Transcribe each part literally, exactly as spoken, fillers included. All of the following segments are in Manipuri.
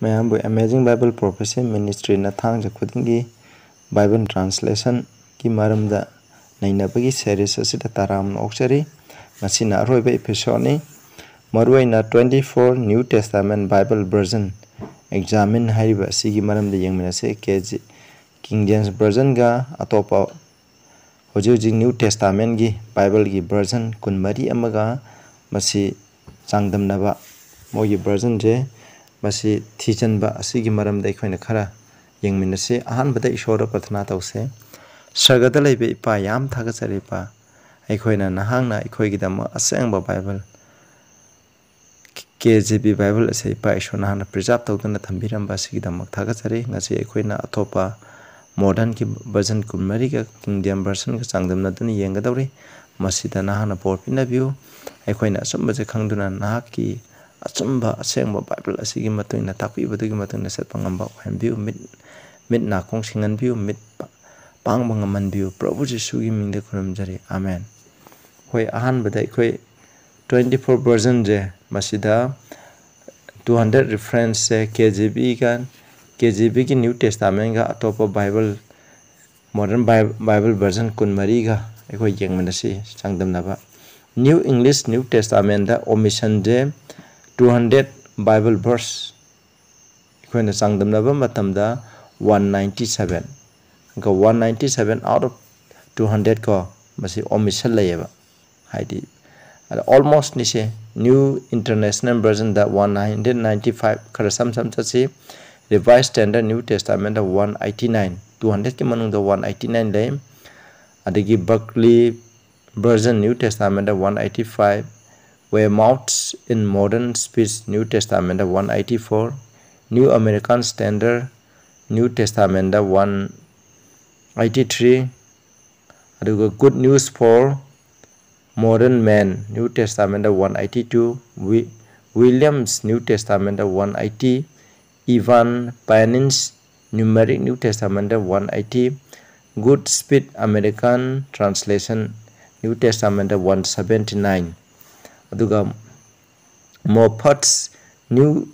ꯃꯌꯥꯝꯕꯨ Amazing Bible Prophecy Ministryꯅ ꯊꯥꯡꯖ ꯈꯨꯗꯤꯡꯒꯤ Bible translationꯒꯤ ꯃꯔꯝꯗ ꯅꯩꯅꯕꯒꯤ series ꯑꯁꯤꯗ ꯇꯔꯥꯝꯅ ꯑꯣꯛꯆꯔꯤ꯫ ꯉꯁꯤꯅ ꯑꯔꯣꯏꯕ episodeꯅꯤ꯫ ꯃꯔꯨꯑꯣꯏꯅ twenty four New Testament Bible Version Examine ꯍꯥꯏꯔꯤꯕ ꯑꯁꯤꯒꯤ ꯃꯔꯝꯗ ꯌꯦꯡꯃꯤꯟꯅꯁꯤ꯫ ꯀꯦ ꯖꯤ King James Versionꯒ ꯑꯇꯣꯞꯄ ꯍꯧꯖꯤꯛ ꯍꯧꯖꯤꯛ New Testamentꯒꯤ Bibleꯒꯤ version ꯀꯨꯟꯃꯔꯤ ꯑꯃꯒ ꯃꯁꯤ ꯆꯥꯡꯗꯝꯅꯕ, ꯃꯣꯏꯒꯤ versionꯁꯦ ꯃꯁꯤ ꯊꯤꯖꯤꯟꯕ ꯑꯁꯤꯒꯤ ꯃꯔꯝꯗ ꯑꯩꯈꯣꯏꯅ ꯈꯔ ꯌꯦꯡꯃꯤꯟꯅꯁꯤ꯫ ꯑꯍꯥꯟꯕꯗ ꯏꯁꯣꯔꯗ ꯄ꯭ꯔꯊꯅꯥ ꯇꯧꯁꯦ꯫ ꯁꯔꯒꯗ ꯂꯩꯕ ꯏꯄꯥ, ꯌꯥꯝ ꯊꯥꯒꯠꯆꯔꯤ ꯏꯄꯥ, ꯑꯩꯈꯣꯏꯅ ꯅꯍꯥꯛꯅ ꯑꯩꯈꯣꯏꯒꯤꯗꯃꯛ ꯑꯁꯦꯡꯕ Bible, K J V Bible ꯑꯁꯤ ꯏꯄꯥ ꯏꯁꯣꯔ ꯅꯍꯥꯛꯅ preserve ꯇꯧꯗꯨꯅ ꯊꯝꯕꯤꯔꯝꯕ ꯑꯁꯤꯒꯤꯗꯃꯛ ꯊꯥꯒꯠꯆꯔꯤ꯫ ꯉꯁꯤ ꯑꯩꯈꯣꯏꯅ ꯑꯇꯣꯞꯄ modernꯒꯤ version ꯀꯨꯟꯃꯔꯤꯒ King James Versionꯒ ꯆꯥꯡꯗꯝꯅꯗꯨꯅ ꯌꯦꯡꯒꯗꯧꯔꯤ꯫ ꯃꯁꯤꯗ ꯅꯍꯥꯛꯅ ꯕꯣꯔ ꯄꯤꯅꯕꯤꯌꯨ꯫ ꯑꯩꯈꯣꯏꯅ ꯑꯆꯨꯝꯕꯁꯦ ꯈꯪꯗꯨꯅ ꯅꯍꯥꯛꯀꯤ ꯑꯆꯨꯝꯕ ꯑꯁꯦꯡꯕ Bible ꯑꯁꯤꯒꯤ ꯃꯇꯨꯡ ꯏꯟꯅ ꯇꯥꯛꯄꯤꯕꯗꯨꯒꯤ ꯃꯇꯨꯡ ꯏꯟꯅ ꯆꯠꯄ ꯉꯝꯕ ꯑꯣꯏꯍꯟꯕꯤꯌꯨ꯫ ꯃꯤꯠ, ꯃꯤꯠ ꯅꯥꯀꯣꯡ ꯁꯤꯡꯍꯟꯕꯤꯌꯨ꯫ ꯃꯤꯠ ꯄꯥꯡꯕ ꯉꯝꯍꯟꯕꯤꯌꯨ꯫ ꯄ꯭ꯔꯚꯨ ꯖꯤꯁꯨꯒꯤ ꯃꯤꯡꯗ ꯈꯨꯔꯨꯝꯖꯔꯤ꯫ ꯑꯥꯃꯦꯟ꯫ ꯍꯣꯏ, ꯑꯍꯥꯟꯕꯗ ꯑꯩꯈꯣꯏ twenty four versionꯁꯦ, ꯃꯁꯤꯗ two hundred referenceꯁꯦ K J Vꯒ, K J Vꯒꯤ New Testamentꯒ ꯑꯇꯣꯞꯄ Bible, modern Bi-, Bible version ꯀꯨꯟꯃꯔꯤꯒ ꯑꯩꯈꯣꯏ ꯌꯦꯡꯃꯤꯟꯅꯁꯤ ꯆꯥꯡꯗꯝꯅꯕ꯫ New English New Testamentꯗ omissionꯁꯦ two hundred Bible verse ꯑꯩꯈꯣꯏꯅ ꯆꯥꯡꯗꯝꯅꯕ ꯃꯇꯝꯗ one ninety seven, ꯑꯗꯨꯒ one ninety seven out of two hundred ꯀꯣ, ꯃꯁꯤ omission ꯂꯩꯌꯦꯕ꯫ ꯍꯥꯏꯗꯤ, ꯑꯗ almost ꯅꯤꯁꯦ꯫ New International Versionꯗ one hundred ninety five, ꯈꯔ ꯁꯝ ꯁꯝ ꯆꯠꯁꯤ꯫ Revised Standard New Testamentꯗ one eighty nine, two hundredꯀꯤ ꯃꯅꯨꯡꯗ one eighty nine ꯂꯩ꯫ ꯑꯗꯒꯤ Barclay Version New Testamentꯗ one eighty five, Weymouth's In Modern Speech New Testamentꯗ one eighty four, New American Standard New Testamentꯗ one eighty three, ꯑꯗꯨꯒ Good News for Modern Man New Testamentꯗ one eighty two, Wi-, Williams New Testamentꯗ one eighty, Evan Panin's Numeric New Testamentꯗ one eighty, Goodspeed American Translation New Testamentꯗ one seventy nine, ꯑꯗꯨꯒ Moffatt's New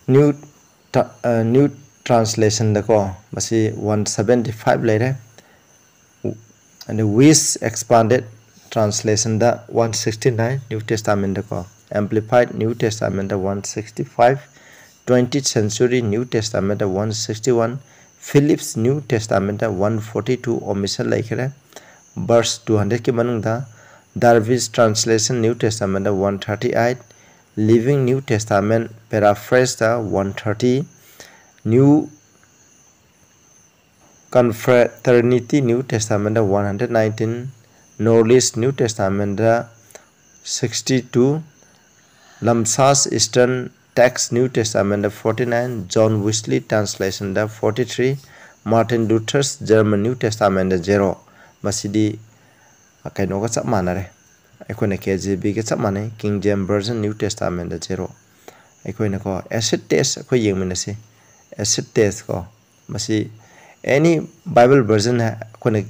New New Translation ꯗꯀꯣ, ꯃꯁꯤ ꯋꯥꯟ ꯁꯕꯦꯟꯇꯤ ꯐꯥꯏꯚ ꯂꯩꯔꯦ꯫ ꯑꯗ Wuest Expanded Translation ꯗ one sixty nine, New Testament ꯗꯀꯣ꯫ Amplified New Testament ꯗ one sixty five, Twentieth Century New Testament ꯗ one sixty one, Phillips New Testament ꯗ ꯋꯥꯟ ꯐꯣꯔꯇꯤ ꯇꯨ omission ꯂꯩꯈ꯭ꯔꯦ꯫ Verse ꯇꯨ ꯍꯟꯗ꯭ꯔꯦꯠꯀꯤ ꯃꯅꯨꯡꯗ Darby's Translation New Testament ꯗ one thirty eight, Living New Testament Paraphrase ꯗ one thirty, New Confraternity New Testament ꯗ one hundred nineteen, Norliss New Testament ꯗ sixty two, Lamsa's Eastern Text New Testament ꯗ forty nine, John Wesley Translation ꯗ forty three, Martin Luther's German Newꯇꯦꯁꯇꯥꯃꯦꯟꯗ ꯖꯦꯔꯣ꯫ ꯃꯁꯤꯗꯤ ꯀꯩꯅꯣꯒ ꯆꯞ ꯃꯥꯟꯅꯔꯦ, ꯑꯩꯈꯣꯏꯅ ꯀꯦ ꯖꯦ ꯕꯤꯒ ꯆꯞ ꯃꯥꯟꯅꯩ, King James Version New Testament ꯗ ꯖꯦꯔꯣ꯫ ꯑꯩꯈꯣꯏꯅꯀꯣ acid test ꯑꯩꯈꯣꯏ ꯌꯦꯡꯃꯤꯟꯅꯁꯤ꯫ Acid test ꯀꯣ, ꯃꯁꯤ any Bible version ꯑꯩꯈꯣꯏꯅ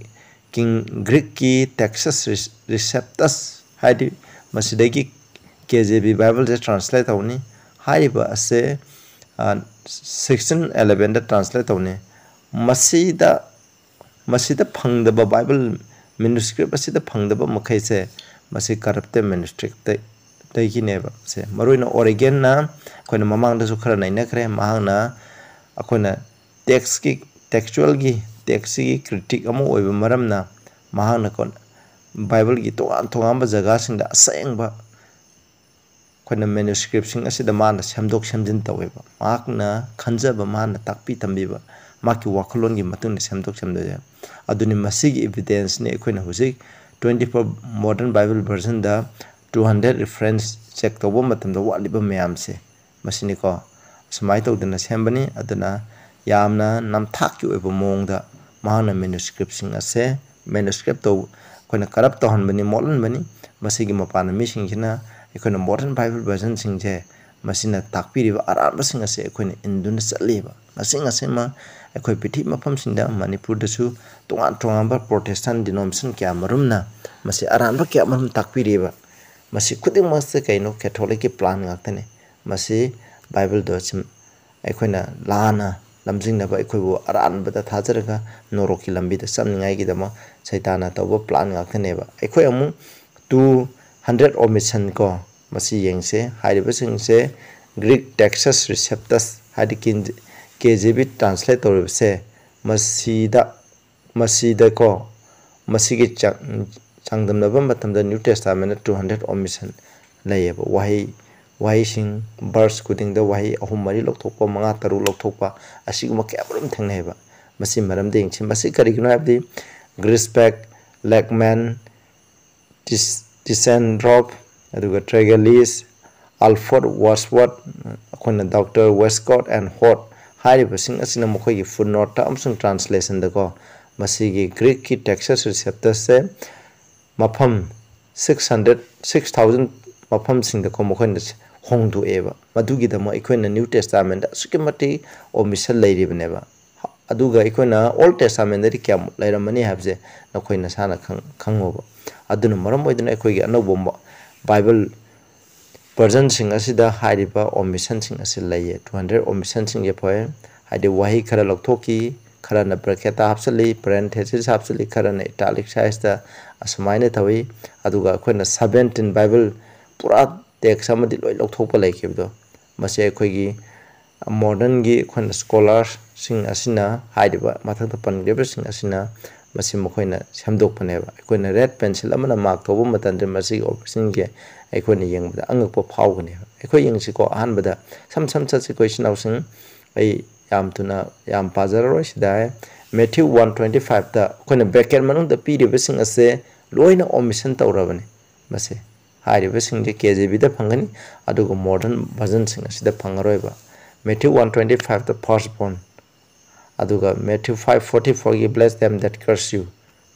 King Greek ꯀꯤ Textus Receptus ꯍꯥꯏꯗꯤ ꯃꯁꯤꯗꯒꯤ ꯀꯦ ꯖꯦ ꯕꯤ Bible ꯁꯦ translate ꯇꯧꯅꯤ꯫ ꯍꯥꯏꯔꯤꯕ ꯑꯁꯦ ꯁꯤꯛꯁꯇꯤꯟ ꯑꯦꯂꯦꯚꯦꯟꯗ translate ꯇꯧꯅꯤ꯫ ꯃꯁꯤꯗ ꯃꯁꯤꯗ ꯐꯪꯗꯕ, Bible manuscript ꯑꯁꯤꯗ ꯐꯪꯗꯕ ꯃꯈꯩꯁꯦ ꯃꯁꯤ corrupted manuscript ꯇꯒꯤꯅꯦꯕ꯫ ꯁꯦ ꯃꯔꯨꯑꯣꯏꯅ Origenꯅ ꯑꯩꯈꯣꯏꯅ ꯃꯃꯥꯡꯗꯁꯨ ꯈꯔ ꯅꯩꯅꯈ꯭ꯔꯦ꯫ ꯃꯍꯥꯛꯅ ꯑꯩꯈꯣꯏꯅ text ꯀꯤ, textual ꯒꯤ, text ꯁꯤꯒꯤ critic ꯑꯃ ꯑꯣꯏꯕ ꯃꯔꯝꯅ ꯃꯍꯥꯛꯅ ꯀꯣ Bible ꯒꯤ ꯇꯣꯉꯥꯟ ꯇꯣꯉꯥꯟꯕ ꯖꯒꯥꯁꯤꯡꯗ ꯑꯁꯦꯡꯕ ꯑꯩꯈꯣꯏꯅ manuscript ꯁꯤꯡ ꯑꯁꯤꯗ ꯃꯥꯅ ꯁꯦꯝꯗꯣꯛ ꯁꯦꯝꯖꯤꯟ ꯇꯧꯋꯦꯕ꯫ ꯃꯍꯥꯛꯅ ꯈꯟꯖꯕ, ꯃꯥꯅ ꯇꯥꯛꯄꯤ ꯇꯝꯕꯤꯕ, ꯃꯍꯥꯛꯀꯤ ꯋꯥꯈꯜꯂꯣꯟꯒꯤ ꯃꯇꯨꯡ ꯏꯟꯅ ꯁꯦꯝꯗꯣꯛ ꯁꯦꯝꯗꯣꯛꯑꯦ꯫ ꯑꯗꯨꯅꯤ ꯃꯁꯤꯒꯤ evidence ꯅꯤ ꯑꯩꯈꯣꯏꯅ ꯍꯧꯖꯤꯛ twenty four Modern Bible Version ꯗ two hundred reference check ꯇꯧꯕ ꯃꯇꯝꯗ ꯋꯥꯠꯂꯤꯕ ꯃꯌꯥꯝꯁꯦ ꯃꯁꯤꯅꯤꯀꯣ꯫ ꯑꯁꯨꯃꯥꯏꯅ ꯇꯧꯗꯅ ꯁꯦꯝꯕꯅꯤ꯫ ꯑꯗꯨꯅ ꯌꯥꯝꯅ ꯅꯝꯊꯥꯛꯀꯤ ꯑꯣꯏꯕ ꯃꯑꯣꯡꯗ ꯃꯍꯥꯛꯅ manuscript ꯁꯤꯡ ꯑꯁꯦ manuscript ꯇꯧ-, ꯑꯩꯈꯣꯏꯅ corrupt ꯇꯧꯍꯟꯕꯅꯤ, ꯃꯣꯠꯍꯟꯕꯅꯤ꯫ ꯃꯁꯤꯒꯤ ꯃꯄꯥꯟꯗ ꯃꯤꯁꯤꯡꯁꯤꯅ ꯑꯩꯈꯣꯏꯅ Modern Bible Version ꯁꯤꯡꯁꯦ ꯃꯁꯤꯅ ꯇꯥꯛꯄꯤꯔꯤꯕ ꯑꯔꯥꯟꯕꯁꯤꯡ ꯑꯁꯦ ꯑꯩꯈꯣꯏꯅ ꯏꯟꯗꯨꯅ ꯆꯠꯂꯤꯕ꯫ ꯉꯁꯤ ꯉꯁꯤꯃꯛ ꯑꯩꯈꯣꯏ ꯄ꯭ꯔꯤꯊꯤꯕꯤ ꯃꯐꯝꯁꯤꯡꯗ, ꯃꯅꯤꯄꯨꯔꯗꯁꯨ ꯇꯣꯉꯥꯟ ꯇꯣꯉꯥꯟꯕ Protestant denomination ꯀꯌꯥ ꯃꯔꯨꯝꯅ ꯃꯁꯤ ꯑꯔꯥꯟꯕ ꯀꯌꯥ ꯃꯔꯨꯝ ꯇꯥꯛꯄꯤꯔꯤꯕ꯫ ꯃꯁꯤ ꯈꯨꯗꯤꯡꯃꯛꯁꯦ ꯀꯩꯅꯣ? Catholic ꯀꯤ plan ꯉꯥꯛꯇꯅꯤ꯫ ꯃꯁꯤ ꯕꯥꯏꯕꯜꯗꯣ ꯁꯨꯝ ꯑꯩꯈꯣꯏꯅ ꯂꯥꯟꯅ ꯂꯝꯖꯤꯡꯅꯕ, ꯑꯩꯈꯣꯏꯕꯨ ꯑꯔꯥꯟꯕꯗ ꯊꯥꯖꯔꯒ ꯅꯣꯔꯣꯛꯀꯤ ꯂꯝꯕꯤꯗ ꯆꯠꯅꯤꯡꯉꯥꯏꯒꯤꯗꯃꯛ ꯁꯩꯇꯥꯟꯅ ꯇꯧꯕ ꯄ꯭ꯂꯥꯟ ꯉꯥꯛꯇꯅꯦꯕ꯫ ꯑꯩꯈꯣꯏ ꯑꯃꯨꯛ ꯇꯨ ꯍꯟꯗ꯭ꯔꯦꯠ ꯑꯣꯃꯤꯁꯟ ꯀꯣ, ꯃꯁꯤ ꯌꯦꯡꯁꯦ꯫ ꯍꯥꯏꯔꯤꯕꯁꯤꯡꯁꯦ ꯒ꯭ꯔꯤꯛ ꯇꯦꯛꯁꯁ ꯔꯤꯁꯦꯞꯇꯁ ꯍꯥꯏꯗꯤ ꯀꯦ ꯖꯦ ꯕꯤ ꯇ꯭ꯔꯥꯟꯁꯂꯦꯠ ꯇꯧꯔꯤꯕꯁꯦ ꯃꯁꯤꯗ ꯃꯁꯤꯗꯀꯣ, ꯃꯁꯤꯒꯤ ꯆꯥꯡ-, ꯆꯥꯡꯗꯝꯅꯕ ꯃꯇꯝꯗ ꯅ꯭ꯌꯨ ꯇꯦꯁꯇꯥꯃꯦꯟꯗ ꯇꯨ ꯍꯟꯗ꯭ꯔꯦꯠ ꯑꯣꯃꯤꯁꯟ ꯂꯩꯌꯦꯕ꯫ ꯋꯥꯍꯩ, ꯋꯥꯍꯩꯁꯤꯡ, ꯕꯔꯁ ꯈꯨꯗꯤꯡꯗ ꯋꯥꯍꯩ ꯑꯍꯨꯝ ꯃꯔꯤ ꯂꯧꯊꯣꯛꯄ, ꯃꯉꯥ ꯇꯔꯨꯛ ꯂꯧꯊꯣꯛꯄ, ꯑꯁꯤꯒꯨꯝꯕ ꯀꯌꯥ ꯑꯃꯔꯣꯝ ꯊꯦꯡꯅꯩꯌꯦꯕ꯫ ꯃꯁꯤ ꯃꯔꯝꯗꯤ ꯌꯦꯡꯁꯤ꯫ ꯃꯁꯤ ꯀꯔꯤꯒꯤꯅꯣ ꯍꯥꯏꯕꯗꯤ ꯒ꯭ꯔꯤꯁꯕꯦꯛ, ꯂꯦꯛꯃꯦꯟ, ꯇꯤꯁ-, ꯇꯤꯁꯦꯟꯗ꯭ꯔꯣꯞ, ꯑꯗꯨꯒ ꯇ꯭ꯔꯦꯒꯦꯂꯤꯁ, ꯑꯜꯐꯣꯔꯗ ꯋꯥꯁꯋꯔꯠ, ꯑꯩꯈꯣꯏꯅ ꯗꯣꯛꯇꯔ ꯋꯦꯁꯀꯣꯠ ꯑꯦꯟ ꯍꯣꯠ ꯍꯥꯏꯔꯤꯕꯁꯤꯡ ꯑꯁꯤꯅ ꯃꯈꯣꯏꯒꯤ ꯐꯨꯠꯅꯣꯠꯇ ꯑꯃꯁꯨꯡ ꯇ꯭ꯔꯥꯟꯁꯂꯦꯁꯟꯗꯀꯣ, ꯃꯁꯤꯒꯤ ꯒ꯭ꯔꯤꯛꯀꯤ ꯇꯦꯛꯁꯁ ꯔꯤꯁꯦꯞꯇꯁꯁꯦ ꯃꯐꯝ ꯁꯤꯛꯁ ꯍꯟꯗ꯭ꯔꯦꯠ, ꯁꯤꯛꯁ ꯊꯥꯎꯖꯟ ꯃꯐꯝꯁꯤꯡꯗꯀꯣ ꯃꯈꯣꯏꯅ ꯍꯣꯡꯗꯣꯛꯑꯦꯕ꯫ ꯃꯗꯨꯒꯤꯗꯃꯛ ꯑꯩꯈꯣꯏꯅ ꯅ꯭ꯌꯨ ꯇꯦꯁꯇꯥꯃꯦꯟꯗ ꯑꯁꯨꯛꯀꯤ ꯃꯇꯤꯛ ꯑꯣꯃꯤꯁꯟ ꯂꯩꯔꯤꯕꯅꯦꯕ꯫ ꯑꯗꯨꯒ ꯑꯩꯈꯣꯏꯅ ꯑꯣꯜ ꯇꯦꯁꯇꯥꯃꯦꯟꯗꯗꯤ ꯀꯌꯥꯃꯨꯛ ꯂꯩꯔꯝꯃꯅꯤ ꯍꯥꯏꯕꯁꯦ ꯅꯈꯣꯏ ꯅꯁꯥꯅ ꯈꯪ-, ꯈꯪꯉꯣꯕ꯫ ꯑꯗꯨꯅ ꯃꯔꯝ ꯑꯣꯏꯗꯨꯅ ꯑꯩꯈꯣꯏꯒꯤ ꯑꯅꯧꯕ ꯃ-, ꯕꯥꯏꯕꯜ ꯚꯔꯖꯟꯁꯤꯡ ꯑꯁꯤꯗ ꯍꯥꯏꯔꯤꯕ ꯑꯣꯃꯤꯁꯟꯁꯤꯡ ꯑꯁꯤ ꯂꯩꯌꯦ꯫ ꯇꯨ ꯍꯟꯗ꯭ꯔꯦꯠ ꯑꯣꯃꯤꯁꯟꯁꯤꯡꯁꯦ ꯐꯣꯏ, ꯍꯥꯏꯗꯤ ꯋꯥꯍꯩ ꯈꯔ ꯂꯧꯊꯣꯛꯈꯤ, ꯈꯔꯅ ꯕ꯭ꯔꯦꯀꯦꯠꯇ ꯍꯥꯞꯆꯤꯜꯂꯤ, ꯄꯦꯔꯦꯟꯊꯦꯁꯤꯁ ꯍꯥꯞꯆꯤꯜꯂꯤ, ꯈꯔꯅ ꯏꯇꯥꯂꯤꯛꯁꯥꯏꯖꯇ ꯑꯁꯨꯃꯥꯏꯅ ꯇꯧꯏ꯫ ꯑꯗꯨꯒ ꯑꯩꯈꯣꯏꯅ ꯁꯕꯦꯟꯇꯤꯟ ꯕꯥꯏꯕꯜ ꯄꯨꯔꯥ ꯇꯦꯛꯁ ꯑꯃꯗꯤ ꯂꯣꯏ ꯂꯧꯊꯣꯛꯄ ꯂꯩꯈꯤꯕꯗꯣ, ꯃꯁꯤ ꯑꯩꯈꯣꯏꯒꯤ ꯃꯣꯗꯔꯟꯒꯤ ꯑꯩꯈꯣꯏꯅ ꯁ꯭ꯀꯣꯂꯥꯔꯁꯤꯡ ꯑꯁꯤꯅ ꯍꯥꯏꯔꯤꯕ ꯃꯊꯛꯇ ꯄꯟꯈ꯭ꯔꯤꯕꯁꯤꯡ ꯑꯁꯤꯅ ꯃꯁꯤ ꯃꯈꯣꯏꯅ ꯁꯦꯝꯗꯣꯛꯄꯅꯦꯕ꯫ ꯑꯩꯈꯣꯏꯅ ꯔꯦꯠ ꯄꯦꯟꯁꯤꯜ ꯑꯃꯅ ꯃꯥꯔꯛ ꯇꯧꯕ ꯃꯇꯝꯗ ꯃꯁꯤꯒꯤ ꯑꯣꯄꯔꯦꯁꯟꯁꯦ ꯑꯩꯈꯣꯏꯅ ꯌꯦꯡꯕꯗ ꯑꯉꯛꯄ ꯐꯥꯎꯒꯅꯦꯕ꯫ ꯑꯩꯈꯣꯏ ꯌꯦꯡꯁꯤꯀꯣ, ꯑꯍꯥꯟꯕꯗ ꯁꯝ ꯁꯝ ꯆꯠꯁꯤꯀꯣ, ꯏꯆꯤꯟ ꯏꯅꯥꯎꯁꯤꯡ꯫ ꯑꯩ ꯌꯥꯝ ꯊꯨꯅ ꯌꯥꯝ ꯄꯥꯖꯔꯔꯣꯏ ꯁꯤꯗ꯫ ꯃꯦꯊ꯭ꯌꯨ ꯋꯥꯟ ꯇ꯭ꯋꯦꯟꯇꯤ ꯐꯥꯏꯚꯇ ꯑꯩꯈꯣꯏꯅ ꯕ꯭ꯔꯦꯀꯦꯠ ꯃꯅꯨꯡꯗ ꯄꯤꯔꯤꯕꯁꯤꯡ ꯑꯁꯦ ꯂꯣꯏꯅ ꯑꯣꯃꯤꯁꯟ ꯇꯧꯔꯕꯅꯤ꯫ ꯃꯁꯤ ꯍꯥꯏꯔꯤꯕꯁꯤꯡꯁꯦ ꯀꯦ ꯖꯦ ꯕꯤꯗ ꯐꯪꯒꯅꯤ, ꯑꯗꯨꯒ ꯃꯣꯗꯔꯟ ꯚꯔꯖꯟꯁꯤꯡ ꯑꯁꯤꯗ ꯐꯪꯉꯔꯣꯏꯕ꯫ ꯃꯦꯊ꯭ꯌꯨ ꯋꯥꯟ ꯇ꯭ꯋꯦꯟꯇꯤ ꯐꯥꯏꯚꯇ ꯐꯥꯔꯁ ꯕꯣꯔꯟ, ꯑꯗꯨꯒ ꯃꯦꯊ꯭ꯌꯨ ꯐꯥꯏꯚ ꯐꯣꯔꯇꯤ ꯐꯣꯔꯒꯤ "Bless them that curse you",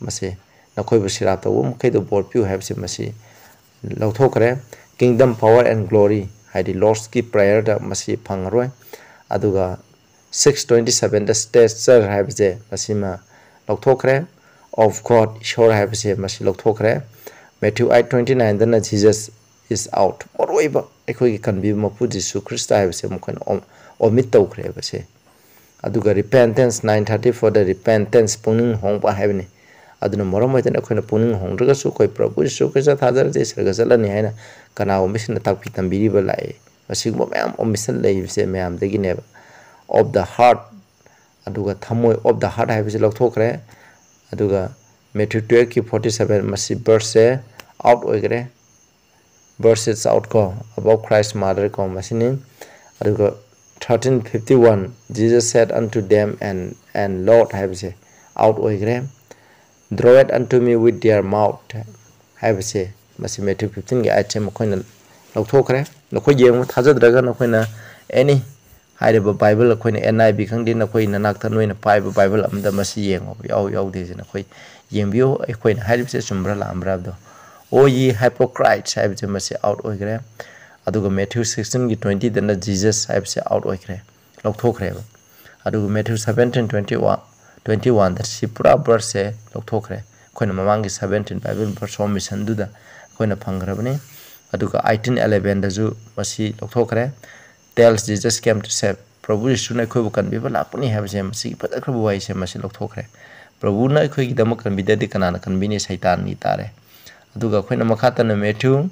ꯃꯁꯤ ꯅꯈꯣꯏꯕꯨ ꯁꯤꯔꯥꯞ ꯇꯧꯕ ꯃꯈꯩꯗꯨ ꯕꯣꯔ ꯄꯤꯌꯨ ꯍꯥꯏꯕꯁꯤ ꯃꯁꯤ ꯂꯧꯊꯣꯛꯈ꯭ꯔꯦ꯫ "Kingdom, power and glory" ꯍꯥꯏꯗꯤ ꯂꯣꯔꯗꯁꯀꯤ ꯄ꯭ꯔꯦꯌꯔꯗ ꯃꯁꯤ ꯐꯪꯉꯔꯣꯏ꯫ ꯑꯗꯨꯒ ꯁꯤꯛꯁ ꯇ꯭ꯋꯦꯟꯇꯤ ꯁꯕꯦꯟꯗ "Stature" ꯍꯥꯏꯕꯁꯦ ꯃꯁꯤꯃ ꯂꯧꯊꯣꯛꯈ꯭ꯔꯦ꯫ "Of God", ꯏꯁꯣꯔ ꯍꯥꯏꯕꯁꯦ ꯃꯁꯤ ꯂꯧꯊꯣꯛꯈ꯭ꯔꯦ꯫ ꯃꯦꯊ꯭ꯌꯨ ꯑꯩꯠ ꯇ꯭ꯋꯦꯟꯇꯤ ꯅꯥꯏꯟꯗꯅ "Jesus is out. ꯃꯔꯨꯑꯣꯏꯕ ꯑꯩꯈꯣꯏꯒꯤ ꯀꯟꯕꯤꯕ ꯃꯄꯨ ꯖꯤꯁꯨ ꯈ꯭ꯔꯤꯁꯇ ꯍꯥꯏꯕꯁꯦ ꯃꯈꯣꯏꯅ ꯑꯣꯃꯤꯠ ꯇꯧꯈ꯭ꯔꯦꯕꯁꯦ꯫ ꯑꯗꯨꯒ repentance, nine thirty for the repentance, ꯄꯨꯛꯅꯤꯡ ꯍꯣꯡꯕ ꯍꯥꯏꯕꯅꯤ꯫ ꯑꯗꯨꯅ ꯃꯔꯝ ꯑꯣꯏꯗꯅ ꯑꯩꯈꯣꯏꯅ ꯄꯨꯛꯅꯤꯡ ꯍꯣꯡꯗ꯭ꯔꯒꯁꯨ ꯑꯩꯈꯣꯏ ꯄ꯭ꯔꯚꯨ ꯖꯤꯁꯨ ꯈ꯭ꯔꯤꯁꯇ ꯊꯥꯖꯔꯗꯤ ꯁꯔꯒ ꯆꯠꯂꯅꯤ ꯍꯥꯏꯅ ꯀꯅꯥꯒꯨꯝꯕꯁꯤꯡꯅ ꯇꯥꯛꯄꯤ ꯇꯝꯕꯤꯔꯤꯕ ꯂꯥꯛꯏ꯫ ꯃꯁꯤꯒꯨꯝꯕ ꯃꯌꯥꯝ omission ꯂꯩꯕꯁꯦ ꯃꯌꯥꯝꯗꯒꯤꯅꯦꯕ꯫ Of the heart, ꯑꯗꯨꯒ ꯊꯃꯣꯏ, of the heart ꯍꯥꯏꯕꯁꯤ ꯂꯧꯊꯣꯛꯈ꯭ꯔꯦ꯫ ꯑꯗꯨꯒ Matthew twelve ꯀꯤ forty seven, ꯃꯁꯤ verse ꯁꯦ out ꯑꯣꯏꯈ꯭ꯔꯦ꯫ Verse is out ꯀꯣ, about Christ mother ꯀꯣ, ꯃꯁꯤꯅꯤ꯫ ꯑꯗꯨꯒ thirteen fifty one, Jesus said unto them, and, and Lord ꯍꯥꯏꯕꯁꯦ out ꯑꯣꯏꯈ꯭ꯔꯦ꯫ Draw it unto me with their mouth ꯍꯥꯏꯕꯁꯦ, ꯃꯁꯤ Matthew fifteen ꯒꯤ eight ꯁꯦ ꯃꯈꯣꯏꯅ ꯂꯧꯊꯣꯛꯈ꯭ꯔꯦ꯫ ꯅꯈꯣꯏ ꯌꯦꯡꯕ ꯊꯥꯖꯗ꯭ꯔꯒ ꯅꯈꯣꯏꯅ any ꯍꯥꯏꯔꯤꯕ Bible, ꯑꯩꯈꯣꯏꯅ N I V ꯈꯪꯗꯦ, ꯅꯈꯣꯏ ꯅꯅꯥꯛꯇ ꯅꯣꯏꯅ ꯄꯥꯏꯕ Bible ꯑꯃꯗ ꯃꯁꯤ ꯌꯦꯡꯉꯣ, ꯌꯥꯎ ꯌꯥꯎꯗꯦꯁꯦ ꯅꯈꯣꯏ ꯌꯦꯡꯕꯤꯌꯨ꯫ ꯑꯩꯈꯣꯏꯅ ꯍꯥꯏꯔꯤꯕꯁꯦ ꯆꯨꯝꯕ꯭ꯔꯥ ꯂꯥꯟꯕ꯭ꯔꯥ ꯍꯥꯏꯕꯗꯣ꯫ "O ye hypocrites" ꯍꯥꯏꯕꯁꯦ ꯃꯁꯤ out ꯑꯣꯏꯈ꯭ꯔꯦ꯫ ꯑꯗꯨꯒ Matthew sixteen ꯒꯤ twenty ꯗꯅ Jesus ꯍꯥꯏꯕꯁꯦ out ꯑꯣꯏꯈ꯭ꯔꯦ, ꯂꯧꯊꯣꯛꯈ꯭ꯔꯦꯕ꯫ ꯑꯗꯨꯒ Matthew seventeen twenty one, twenty one ꯗ ꯁꯤ ꯄꯨꯔꯥ verse ꯁꯦ ꯂꯧꯊꯣꯛꯈ꯭ꯔꯦ꯫ ꯑꯩꯈꯣꯏꯅ ꯃꯃꯥꯡꯒꯤ seventeen Bible verse omission ꯗꯨꯗ ꯑꯩꯈꯣꯏꯅ ꯐꯪꯈ꯭ꯔꯕꯅꯤ꯫ ꯑꯗꯨꯒ eighteen eleven ꯗꯁꯨ ꯃꯁꯤ ꯂꯧꯊꯣꯛꯈ꯭ꯔꯦ꯫ "Tells Jesus came to save." ꯄ꯭ꯔꯚꯨ ꯌꯤꯁꯨꯅ ꯑꯩꯈꯣꯏꯕꯨ ꯀꯟꯕꯤꯕ ꯂꯥꯛꯄꯅꯤ ꯍꯥꯏꯕꯁꯦ, ꯃꯁꯤꯒꯤ ꯐꯖꯈ꯭ꯔꯕ ꯋꯥꯍꯩꯁꯦ ꯃꯁꯤ ꯂꯧꯊꯣꯛꯈ꯭ꯔꯦ꯫ ꯄ꯭ꯔꯚꯨꯅ ꯑꯩꯈꯣꯏꯒꯤꯗꯃꯛ ꯀꯟꯕꯤꯗ꯭ꯔꯗꯤ ꯀꯅꯥꯅ ꯀꯟꯕꯤꯅꯤ? ꯁꯩꯇꯥꯟꯅꯤ ꯇꯥꯔꯦ꯫ ꯑꯗꯨꯒ ꯑꯩꯈꯣꯏꯅ ꯃꯈꯥ ꯇꯥꯅ Matthew,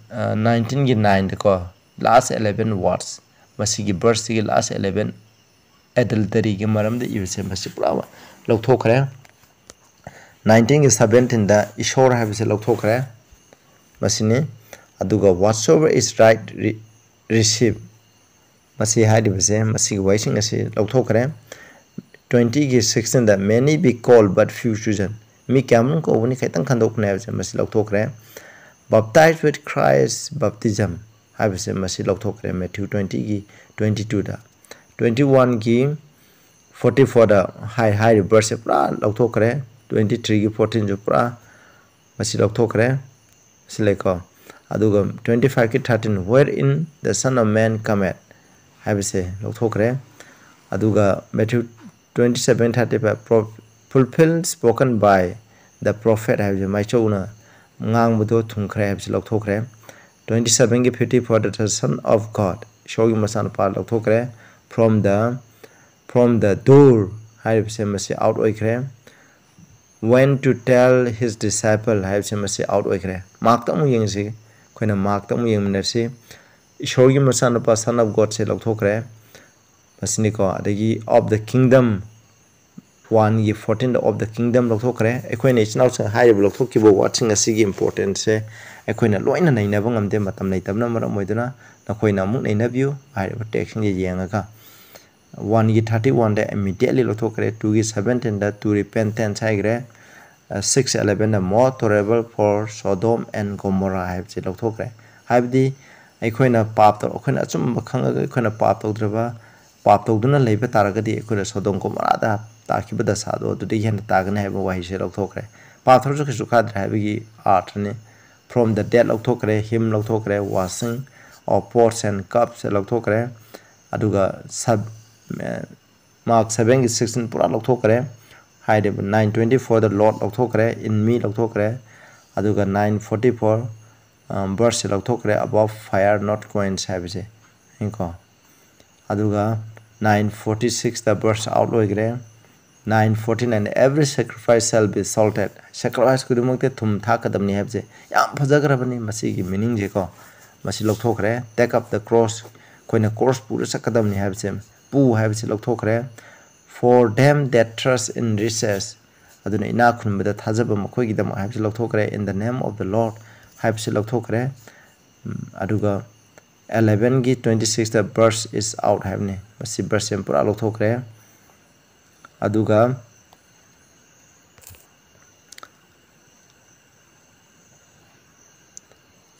ꯑ, nineteen ꯒꯤ nine ꯗꯀꯣ, last eleven words, ꯃꯁꯤꯒꯤ verse ꯁꯤꯒꯤ last eleven, adultery ꯒꯤ ꯃꯔꯝꯗ ꯏꯕꯁꯦ ꯃꯁꯤ ꯄꯨꯔꯥ ꯂꯧꯊꯣꯛꯈ꯭ꯔꯦ꯫ Nineteen ꯒꯤ seventeen ꯗ ꯏꯁꯣꯔ ꯍꯥꯏꯕꯁꯦ ꯂꯧꯊꯣꯛꯈ꯭ꯔꯦ꯫ ꯃꯁꯤꯅꯤ꯫ ꯑꯗꯨꯒ "Whatsoever is right, re-, receive", ꯃꯁꯤ ꯍꯥꯏꯔꯤꯕꯁꯦ, ꯃꯁꯤꯒꯤ ꯋꯥꯍꯩꯁꯤꯡ ꯑꯁꯤ ꯂꯧꯊꯣꯛꯈ꯭ꯔꯦ꯫ Twenty ꯒꯤ sixteen the "Many be called, but few chosen", ꯃꯤ ꯀꯌꯥꯃꯔꯨꯝ ꯀꯧꯕꯅꯤ, ꯈꯤꯇꯪ ꯈꯟꯗꯣꯛꯄꯅꯤ ꯍꯥꯏꯕꯁꯦ ꯃꯁꯤ ꯂꯧꯊꯣꯛꯈ꯭ꯔꯦ꯫ "Baptized with Christ baptism" ꯍꯥꯏꯕꯁꯦ ꯃꯁꯤ ꯂꯧꯊꯣꯛꯈ꯭ꯔꯦ Matthew twenty ꯒꯤ twenty two ꯗ꯫ Twenty one ꯒꯤ forty four ꯗ ꯍꯥꯏ-, ꯍꯥꯏꯔꯤꯕ verse ꯁꯦ ꯄꯨꯔꯥ ꯂꯧꯊꯣꯛꯈ꯭ꯔꯦ꯫ Twenty three ꯒꯤ fourteen ꯁꯨ ꯄꯨꯔꯥ ꯃꯁꯤ ꯂꯧꯊꯣꯛꯈ꯭ꯔꯦ꯫ ꯁꯤ ꯂꯩꯀꯣ꯫ ꯑꯗꯨꯒ twenty five ꯀꯤ thirteen, "Wherein the Son of Man cometh" ꯍꯥꯏꯕꯁꯦ ꯂꯧꯊꯣꯛꯈ꯭ꯔꯦ꯫ ꯑꯗꯨꯒ Matthew twenty seven thirty five, "Pro-, fulfilled spoken by the prophet" ꯍꯥꯏꯕꯁꯦ ꯃꯥꯏꯆꯧꯅ ꯉꯥꯡꯕꯗꯣ ꯊꯨꯡꯈ꯭ꯔꯦ ꯍꯥꯏꯕꯁꯤ ꯂꯧꯊꯣꯛꯈ꯭ꯔꯦ꯫ Twenty sevenꯒꯤ fifty for the Son of God, ꯏꯁꯣꯔꯒꯤ ꯃꯆꯥꯅꯨꯄꯥ ꯂꯧꯊꯣꯛꯈ꯭ꯔꯦ꯫ From the from the door ꯍꯥꯏꯔꯤꯕꯁꯦ ꯃꯁꯤ out ꯑꯣꯏꯈ꯭ꯔꯦ꯫ Went to tell his disciple ꯍꯥꯏꯕꯁꯦ ꯃꯁꯤ out ꯑꯣꯏꯈ꯭ꯔꯦ꯫ Markꯇ ꯑꯃꯨꯛ ꯌꯦꯡꯁꯤ, ꯑꯩꯈꯣꯏꯅ Markꯇ ꯑꯃꯨꯛ ꯌꯦꯡꯃꯤꯟꯅꯁꯤ꯫ ꯏꯁꯣꯔꯒꯤ ꯃꯆꯥꯅꯨꯄꯥ Son of Godꯁꯦ ꯂꯧꯊꯣꯛꯈ꯭ꯔꯦ, ꯃꯁꯤꯅꯤꯀꯣ꯫ ꯑꯗꯒꯤ of the kingdom, oneꯒꯤ fourteenꯗ of the kingdom ꯂꯧꯊꯣꯛꯈ꯭ꯔꯦ꯫ ꯑꯩꯈꯣꯏꯅ ꯏꯆꯤꯟ ꯏꯅꯥꯎꯁꯤꯡ ꯍꯥꯏꯔꯤꯕ ꯂꯧꯊꯣꯛꯈꯤꯕ wordꯁꯤꯡ ꯑꯁꯤꯒꯤ importanceꯁꯦ ꯑꯩꯈꯣꯏꯅ ꯂꯣꯏꯅ ꯅꯩꯅꯕ ꯉꯝꯗꯦ, ꯃꯇꯝ ꯂꯩꯇꯕꯅ ꯃꯔꯝ ꯑꯣꯏꯗꯨꯅ꯫ ꯅꯈꯣꯏꯅ ꯑꯃꯨꯛ ꯅꯩꯅꯕꯤꯌꯨ ꯍꯥꯏꯔꯤꯕ textꯁꯤꯡꯁꯦ ꯌꯦꯡꯉꯒ꯫ Oneꯒꯤ thirty oneꯗ immediately ꯂꯧꯊꯣꯛꯈ꯭ꯔꯦ꯫ Twoꯒꯤ seventeenꯗ to repentance ꯍꯥꯏꯈ꯭ꯔꯦ꯫ Six elevenꯗ more tolerable for Sodom and Gomorrah ꯍꯥꯏꯕꯁꯦ ꯂꯧꯊꯣꯛꯈ꯭ꯔꯦ꯫ ꯍꯥꯏꯕꯗꯤ ꯑꯩꯈꯣꯏꯅ ꯄꯥꯞ ꯇꯧ-, ꯑꯩꯈꯣꯏꯅ ꯑꯆꯨꯝꯕ ꯈꯪꯉꯒ ꯑꯩꯈꯣꯏꯅ ꯄꯥꯞ ꯇꯧꯗ꯭ꯔꯕ, ꯄꯥꯞ ꯇꯧꯗꯨꯅ ꯂꯩꯕ ꯇꯥꯔꯒꯗꯤ ꯑꯩꯈꯣꯏꯅ ꯁꯣꯗꯣꯝ ꯒꯣꯃꯣꯔꯥꯗ ꯇꯥꯈꯤꯕ ꯗꯁꯥꯗꯣ ꯑꯗꯨꯗꯒꯤ ꯍꯦꯟꯅ ꯇꯥꯒꯅꯤ ꯍꯥꯏꯕ ꯋꯥꯍꯩꯁꯦ ꯂꯧꯊꯣꯛꯈ꯭ꯔꯦ꯫ ꯄꯥꯞ ꯇꯧꯔꯁꯨ ꯀꯩꯁꯨ ꯀꯥꯗ꯭ꯔꯦ ꯍꯥꯏꯕꯒꯤ ꯑꯥꯔꯊꯅꯤ꯫ From the dead ꯂꯧꯊꯣꯛꯈ꯭ꯔꯦ, him ꯂꯧꯊꯣꯛꯈ꯭ꯔꯦ, washing of pots and cupsꯁꯦ ꯂꯧꯊꯣꯛꯈ꯭ꯔꯦ꯫ ꯑꯗꯨꯒ sub-, Mark sevenꯒꯤ sixteen ꯄꯨꯔꯥ ꯂꯧꯊꯣꯛꯈ꯭ꯔꯦ꯫ ꯍꯥꯏꯔꯤꯕ nine twenty fourꯗ Lord ꯂꯧꯊꯣꯛꯈ꯭ꯔꯦ, in me ꯂꯧꯊꯣꯛꯈ꯭ꯔꯦ꯫ ꯑꯗꯨꯒ nine forty four verseꯁꯦ ꯂꯧꯊꯣꯛꯈ꯭ꯔꯦ, above fire not quenched ꯍꯥꯏꯕꯁꯦ꯫ ꯌꯦꯡꯉꯨꯀꯣ꯫ ꯑꯗꯨꯒ nine forty sixꯇ verse out ꯑꯣꯏꯈ꯭ꯔꯦ꯫ Nine forty nine, every sacrifice shall be salted, sacrifice ꯈꯨꯗꯤꯡꯃꯛꯇ ꯊꯨꯝ ꯊꯥꯛꯀꯗꯕꯅꯤ ꯍꯥꯏꯕꯁꯦ ꯌꯥꯝ ꯐꯖꯈ꯭ꯔꯕꯅꯤ꯫ ꯃꯁꯤꯒꯤ meaningꯁꯦꯀꯣ, ꯃꯁꯤ ꯂꯧꯊꯣꯛꯈ꯭ꯔꯦ꯫ Take up the cross, ꯑꯩꯈꯣꯏꯅ cross ꯄꯨꯔ ꯆꯠꯀꯗꯕꯅꯤ ꯍꯥꯏꯕꯁꯦ, ꯄꯨ ꯍꯥꯏꯕꯁꯤ ꯂꯧꯊꯣꯛꯈ꯭ꯔꯦ꯫ For them that trust in riches, ꯑꯗꯨꯅ ꯏꯅꯥꯛ ꯈꯨꯟꯕꯗ ꯊꯥꯖꯕ ꯃꯈꯣꯏꯒꯤꯗꯃꯛ ꯍꯥꯏꯕꯁꯤ ꯂꯧꯊꯣꯛꯈ꯭ꯔꯦ꯫ In the name of the Lord ꯍꯥꯏꯕꯁꯤ ꯂꯧꯊꯣꯛꯈ꯭ꯔꯦ꯫ ꯎꯝ, ꯑꯗꯨꯒ elevenꯒꯤ twenty sixꯇ verse is out ꯍꯥꯏꯕꯅꯤ꯫ ꯃꯁꯤ verseꯁꯦ ꯄꯨꯔꯥ ꯂꯧꯊꯣꯛꯈ꯭ꯔꯦ꯫ ꯑꯗꯨꯒ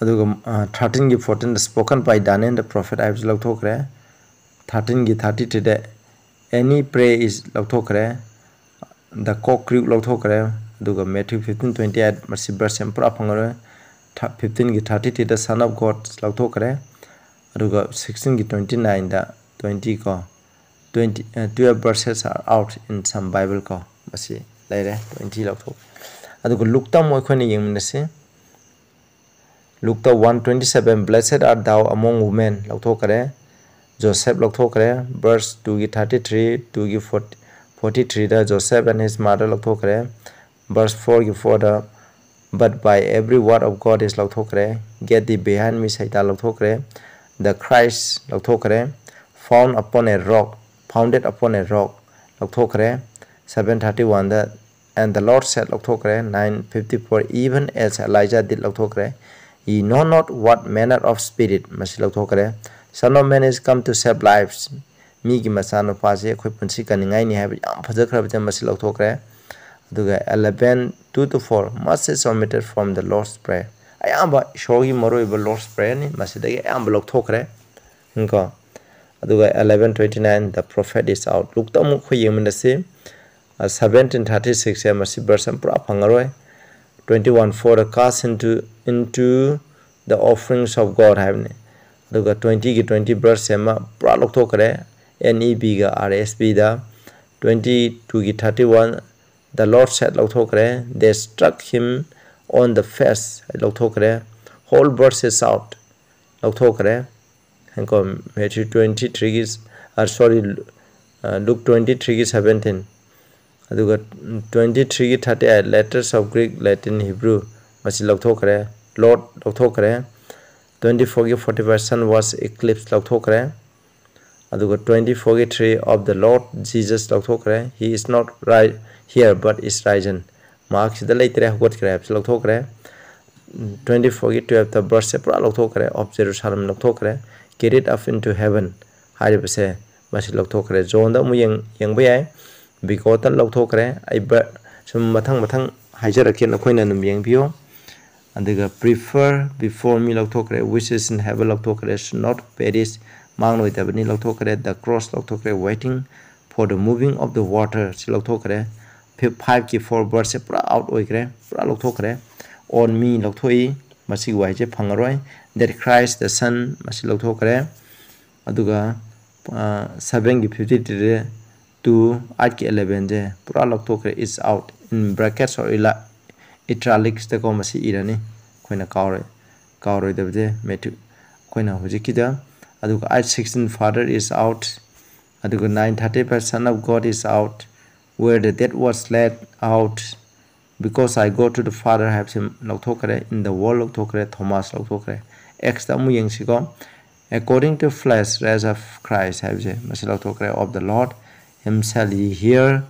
ꯑꯗꯨꯒ, ꯑ, thirteenꯒꯤ fourteenꯗ spoken by Daniel the prophet ꯍꯥꯏꯕꯁꯤ ꯂꯧꯊꯣꯛꯈ꯭ꯔꯦ꯫ Thirteenꯒꯤ thirty threeꯗ any prayer is ꯂꯧꯊꯣꯛꯈ꯭ꯔꯦ꯫ The cock crew ꯂꯧꯊꯣꯛꯈ꯭ꯔꯦ꯫ ꯑꯗꯨꯒ Matthew fifteen twenty eight, ꯃꯁꯤ verse ꯌꯥꯝ ꯄꯨꯔꯥ ꯐꯪꯉꯔꯣꯏ꯫ Th-, fifteenꯒꯤ thirty threeꯗ Son of God ꯂꯧꯊꯣꯛꯈ꯭ꯔꯦ꯫ ꯑꯗꯨꯒ sixteenꯒꯤ twenty nineꯗ twenty ꯀꯣ, twenty, ꯑ, twelve verses are out in some Bible ꯀꯣ, ꯃꯁꯤ ꯂꯩꯔꯦ, twenty ꯂꯧꯊꯣꯛ꯫ ꯑꯗꯨꯒ ꯂꯨꯛꯇ ꯑꯃꯨꯛ ꯑꯩꯈꯣꯏꯅ ꯌꯦꯡꯃꯤꯟꯅꯁꯤ꯫ Luke one twenty seven, "Blessed art thou among women" ꯂꯧꯊꯣꯛꯈ꯭ꯔꯦ, ꯖꯣꯁꯦꯐ ꯂꯧꯊꯣꯛꯈ꯭ꯔꯦ꯫ Verse two ꯒꯤ thirty three, two ꯒꯤ forty, forty three the "Joseph and his mother" ꯂꯧꯊꯣꯛꯈ꯭ꯔꯦ꯫ Verse four ꯒꯤ four the "But by every word of God" is ꯂꯧꯊꯣꯛꯈ꯭ꯔꯦ꯫ "Get thee behind me" ꯁꯩꯇꯥꯟ ꯂꯧꯊꯣꯛꯈ꯭ꯔꯦ꯫ "The Christ" ꯂꯧꯊꯣꯛꯈ꯭ꯔꯦ꯫ "Found upon a rock", "Founded upon a rock" ꯂꯧꯊꯣꯛꯈ꯭ꯔꯦ꯫ Seven thirty one the "And the Lord said" ꯂꯧꯊꯣꯛꯈ꯭ꯔꯦ꯫ Nine fifty four, "Even as Elijah did" ꯂꯧꯊꯣꯛꯈ꯭ꯔꯦ꯫ "Ye know not what manner of spirit" ꯃꯁꯤ ꯂꯧꯊꯣꯛꯈ꯭ꯔꯦ꯫ "Son of man is come to save lives" ꯃꯤꯒꯤ ꯃꯆꯥꯅꯨꯄꯥꯁꯦ ꯑꯩꯈꯣꯏ ꯄꯨꯟꯁꯤ ꯀꯟꯅꯤꯡꯉꯥꯏꯅꯤ ꯍꯥꯏꯕ ꯌꯥꯝ ꯐꯖꯈ꯭ꯔꯕꯁꯦ ꯃꯁꯤ ꯂꯧꯊꯣꯛꯈ꯭ꯔꯦ꯫ ꯑꯗꯨꯒ eleven two to four, "Much is omitted from the Lord's prayer" ꯑꯌꯥꯝꯕ ꯏꯁꯣꯔꯒꯤ ꯃꯔꯨ ꯑꯣꯏꯕ Lord's Prayerꯅꯤ, ꯃꯁꯤꯗꯒꯤ ꯑꯌꯥꯝꯕ ꯂꯧꯊꯣꯛꯈ꯭ꯔꯦ꯫ ꯀꯣ ꯑꯗꯨꯒ eleven twenty nine, "The prophet is out" ꯂꯨꯛꯇ ꯑꯃꯨꯛ ꯑꯩꯈꯣꯏ ꯌꯦꯡꯃꯤꯟꯅꯁꯤ꯫ Seventeen thirty six ꯁꯦ ꯃꯁꯤ verse ꯑꯃ ꯄꯨꯔꯥ ꯐꯪꯉꯔꯣꯏ꯫ Twenty one four, "Cast into, into the offerings of God" ꯍꯥꯏꯕꯅꯤ꯫ ꯑꯗꯨꯒ twenty ꯒꯤ twenty verse ꯁꯦ ꯑꯃ ꯄꯨꯔꯥ ꯂꯧꯊꯣꯛꯈ꯭ꯔꯦ, N E V ꯒ R S V ꯗ꯫ Twenty two ꯒꯤ thirty one, "The Lord said" ꯂꯧꯊꯣꯛꯈ꯭ꯔꯦ꯫ "They struck him on the face" ꯂꯧꯊꯣꯛꯈ꯭ꯔꯦ꯫ "Whole verse is out" ꯂꯧꯊꯣꯛꯈ꯭ꯔꯦ꯫ ꯀꯣ Matthew twenty three ꯒꯤ, sorry, Luke twenty three ꯒꯤ seventeen, ꯑꯗꯨꯒ twenty three ꯒꯤ thirty eight, "Letters of Greek, Latin, Hebrew" ꯃꯁꯤ ꯂꯧꯊꯣꯛꯈ꯭ꯔꯦ꯫ "Lord" ꯂꯧꯊꯣꯛꯈ꯭ꯔꯦ꯫ Twenty four ꯒꯤ forty five, "Sun was eclipsed" ꯂꯧꯊꯣꯛꯈ꯭ꯔꯦ꯫ ꯑꯗꯨꯒ twenty four ꯒꯤ three, "Of the Lord Jesus" ꯂꯧꯊꯣꯛꯈ꯭ꯔꯦ꯫ "He is not right here but is risen" ꯃꯍꯥꯛ ꯁꯤꯗ ꯂꯩꯇ꯭ꯔꯦ, ꯍꯧꯒꯠꯈ꯭ꯔꯦ ꯍꯥꯏꯕꯁꯤ ꯂꯧꯊꯣꯛꯈ꯭ꯔꯦ꯫ Twenty four ꯒꯤ twelve ꯇ verse ꯁꯦ ꯄꯨꯔꯥ ꯂꯧꯊꯣꯛꯈ꯭ꯔꯦ꯫ "Of Jerusalem" ꯂꯧꯊꯣꯛꯈ꯭ꯔꯦ꯫ "Carried up into heaven" ꯍꯥꯏꯔꯤꯕꯁꯦ ꯃꯁꯤ ꯂꯧꯊꯣꯛꯈ꯭ꯔꯦ꯫ John ꯗ ꯑꯃꯨꯛ ꯌꯦꯡ-, ꯌꯦꯡꯕ ꯌꯥꯏ꯫ "Begotten" ꯂꯧꯊꯣꯛꯈ꯭ꯔꯦ꯫ ꯑꯩ ꯕ-, ꯁꯨꯝ ꯃꯊꯪ ꯃꯊꯪ ꯍꯥꯏꯖꯔꯛꯀꯦ, ꯅꯈꯣꯏꯅ ꯑꯗꯨꯝ ꯌꯦꯡꯕꯤꯌꯨ꯫ ꯑꯗꯨꯒ "Prefer before me" ꯂꯧꯊꯣꯛꯈ꯭ꯔꯦ꯫ "Which is in heaven" ꯂꯧꯊꯣꯛꯈ꯭ꯔꯦ꯫ "Should not perish" ꯃꯥꯡꯂꯣꯏꯗꯕꯅꯤ ꯂꯧꯊꯣꯛꯈ꯭ꯔꯦ꯫ "The cross" ꯂꯧꯊꯣꯛꯈ꯭ꯔꯦ꯫ "Waiting for the moving of the water" ꯁꯤ ꯂꯧꯊꯣꯛꯈ꯭ꯔꯦ꯫ Fif-, five ꯀꯤ four verse ꯁꯦ ꯄꯨꯔꯥ out ꯑꯣꯏꯈ꯭ꯔꯦ, ꯄꯨꯔꯥ ꯂꯧꯊꯣꯛꯈ꯭ꯔꯦ꯫ "On me" ꯂꯧꯊꯣꯛꯏ, ꯃꯁꯤꯒꯤ ꯋꯥꯍꯩꯁꯦ ꯐꯪꯉꯔꯣꯏ꯫ "That Christ the Son" ꯃꯁꯤ ꯂꯧꯊꯣꯛꯈ꯭ꯔꯦ꯫ ꯑꯗꯨꯒ seven ꯒꯤ fifty three, "To" eight ꯀꯤ eleven ꯁꯦ ꯄꯨꯔꯥ ꯂꯧꯊꯣꯛꯈ꯭ꯔꯦ, "is out" in brackets or ila-, italics ꯇꯀꯣ ꯃꯁꯤ ꯏꯔꯅꯤ, ꯑꯩꯈꯣꯏꯅ ꯀꯥꯎꯔꯦ꯫ ꯀꯥꯎꯔꯣꯏꯗꯕꯁꯦ ꯃꯦꯊ꯭ꯌꯨ ꯑꯩꯈꯣꯏꯅ ꯍꯧꯖꯤꯛꯀꯤꯗ꯫ ꯑꯗꯨꯒ eight sixteen, "Father is out"꯫ ꯑꯗꯨꯒ nine thirty-five, "Son of God is out, where the dead was laid out, because I go to the Father" ꯍꯥꯏꯕꯁꯦ ꯂꯧꯊꯣꯛꯈ꯭ꯔꯦ꯫ "In the world" ꯂꯧꯊꯣꯛꯈ꯭ꯔꯦ꯫ "Thomas" ꯂꯧꯊꯣꯛꯈ꯭ꯔꯦ꯫ Acts ꯇ ꯑꯃꯨꯛ ꯌꯦꯡꯁꯤꯀꯣ꯫ "According to flesh, rise of Christ" ꯍꯥꯏꯕꯁꯦ ꯃꯁꯤ ꯂꯧꯊꯣꯛꯈ꯭ꯔꯦ꯫ "Of the Lord himself ye hear."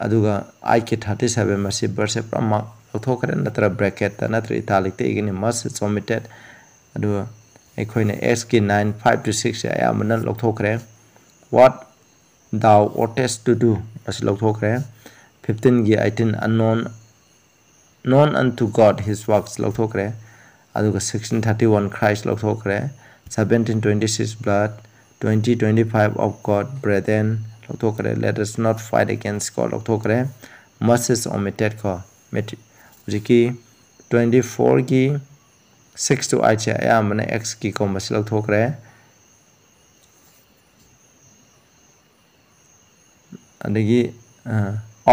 ꯑꯗꯨꯒ eight K thirty-seven, ꯃꯁꯤ verse ꯁꯦ ꯄꯨꯔꯥ ꯃꯥꯔꯛ ꯂꯧꯊꯣꯛꯈ꯭ꯔꯦ, ꯅꯠꯇ꯭ꯔ bracket ꯇ ꯅꯠꯇ꯭ꯔ italic ꯇ ꯏꯒꯅꯤ, "must is omitted"꯫ ꯑꯗꯨꯒ ꯑꯩꯈꯣꯏꯅ Acts ꯀꯤ nine five to six ꯁꯦ ꯑꯌꯥꯝꯕꯅ ꯂꯧꯊꯣꯛꯈ꯭ꯔꯦ꯫ "What thou oughtest to do" ꯃꯁꯤ ꯂꯧꯊꯣꯛꯈ꯭ꯔꯦ꯫ Fifteen ꯒꯤ eighteen, "Unknown, known unto God his works" ꯂꯧꯊꯣꯛꯈ꯭ꯔꯦ꯫ ꯑꯗꯨꯒ sixteen thirty-one, "Christ" ꯂꯧꯊꯣꯛꯈ꯭ꯔꯦ꯫ Seventeen twenty-six, "Blood", twenty twenty-five, "Of God, brethren" ꯂꯧꯊꯣꯛꯈ꯭ꯔꯦ꯫ "Let us not fight against God" ꯂꯧꯊꯣꯛꯈ꯭ꯔꯦ꯫ "Must is omitted" ꯀꯣ꯫ ꯃꯦꯊ꯭ꯌꯨ ꯍꯧꯖꯤꯛꯀꯤ twenty-four ꯒꯤ six to eight ꯁꯦ ꯑꯌꯥꯝꯕꯅ Acts ꯀꯤ ꯀꯣ, ꯃꯁꯤ ꯂꯧꯊꯣꯛꯈ꯭ꯔꯦ꯫ ꯑꯗꯒꯤ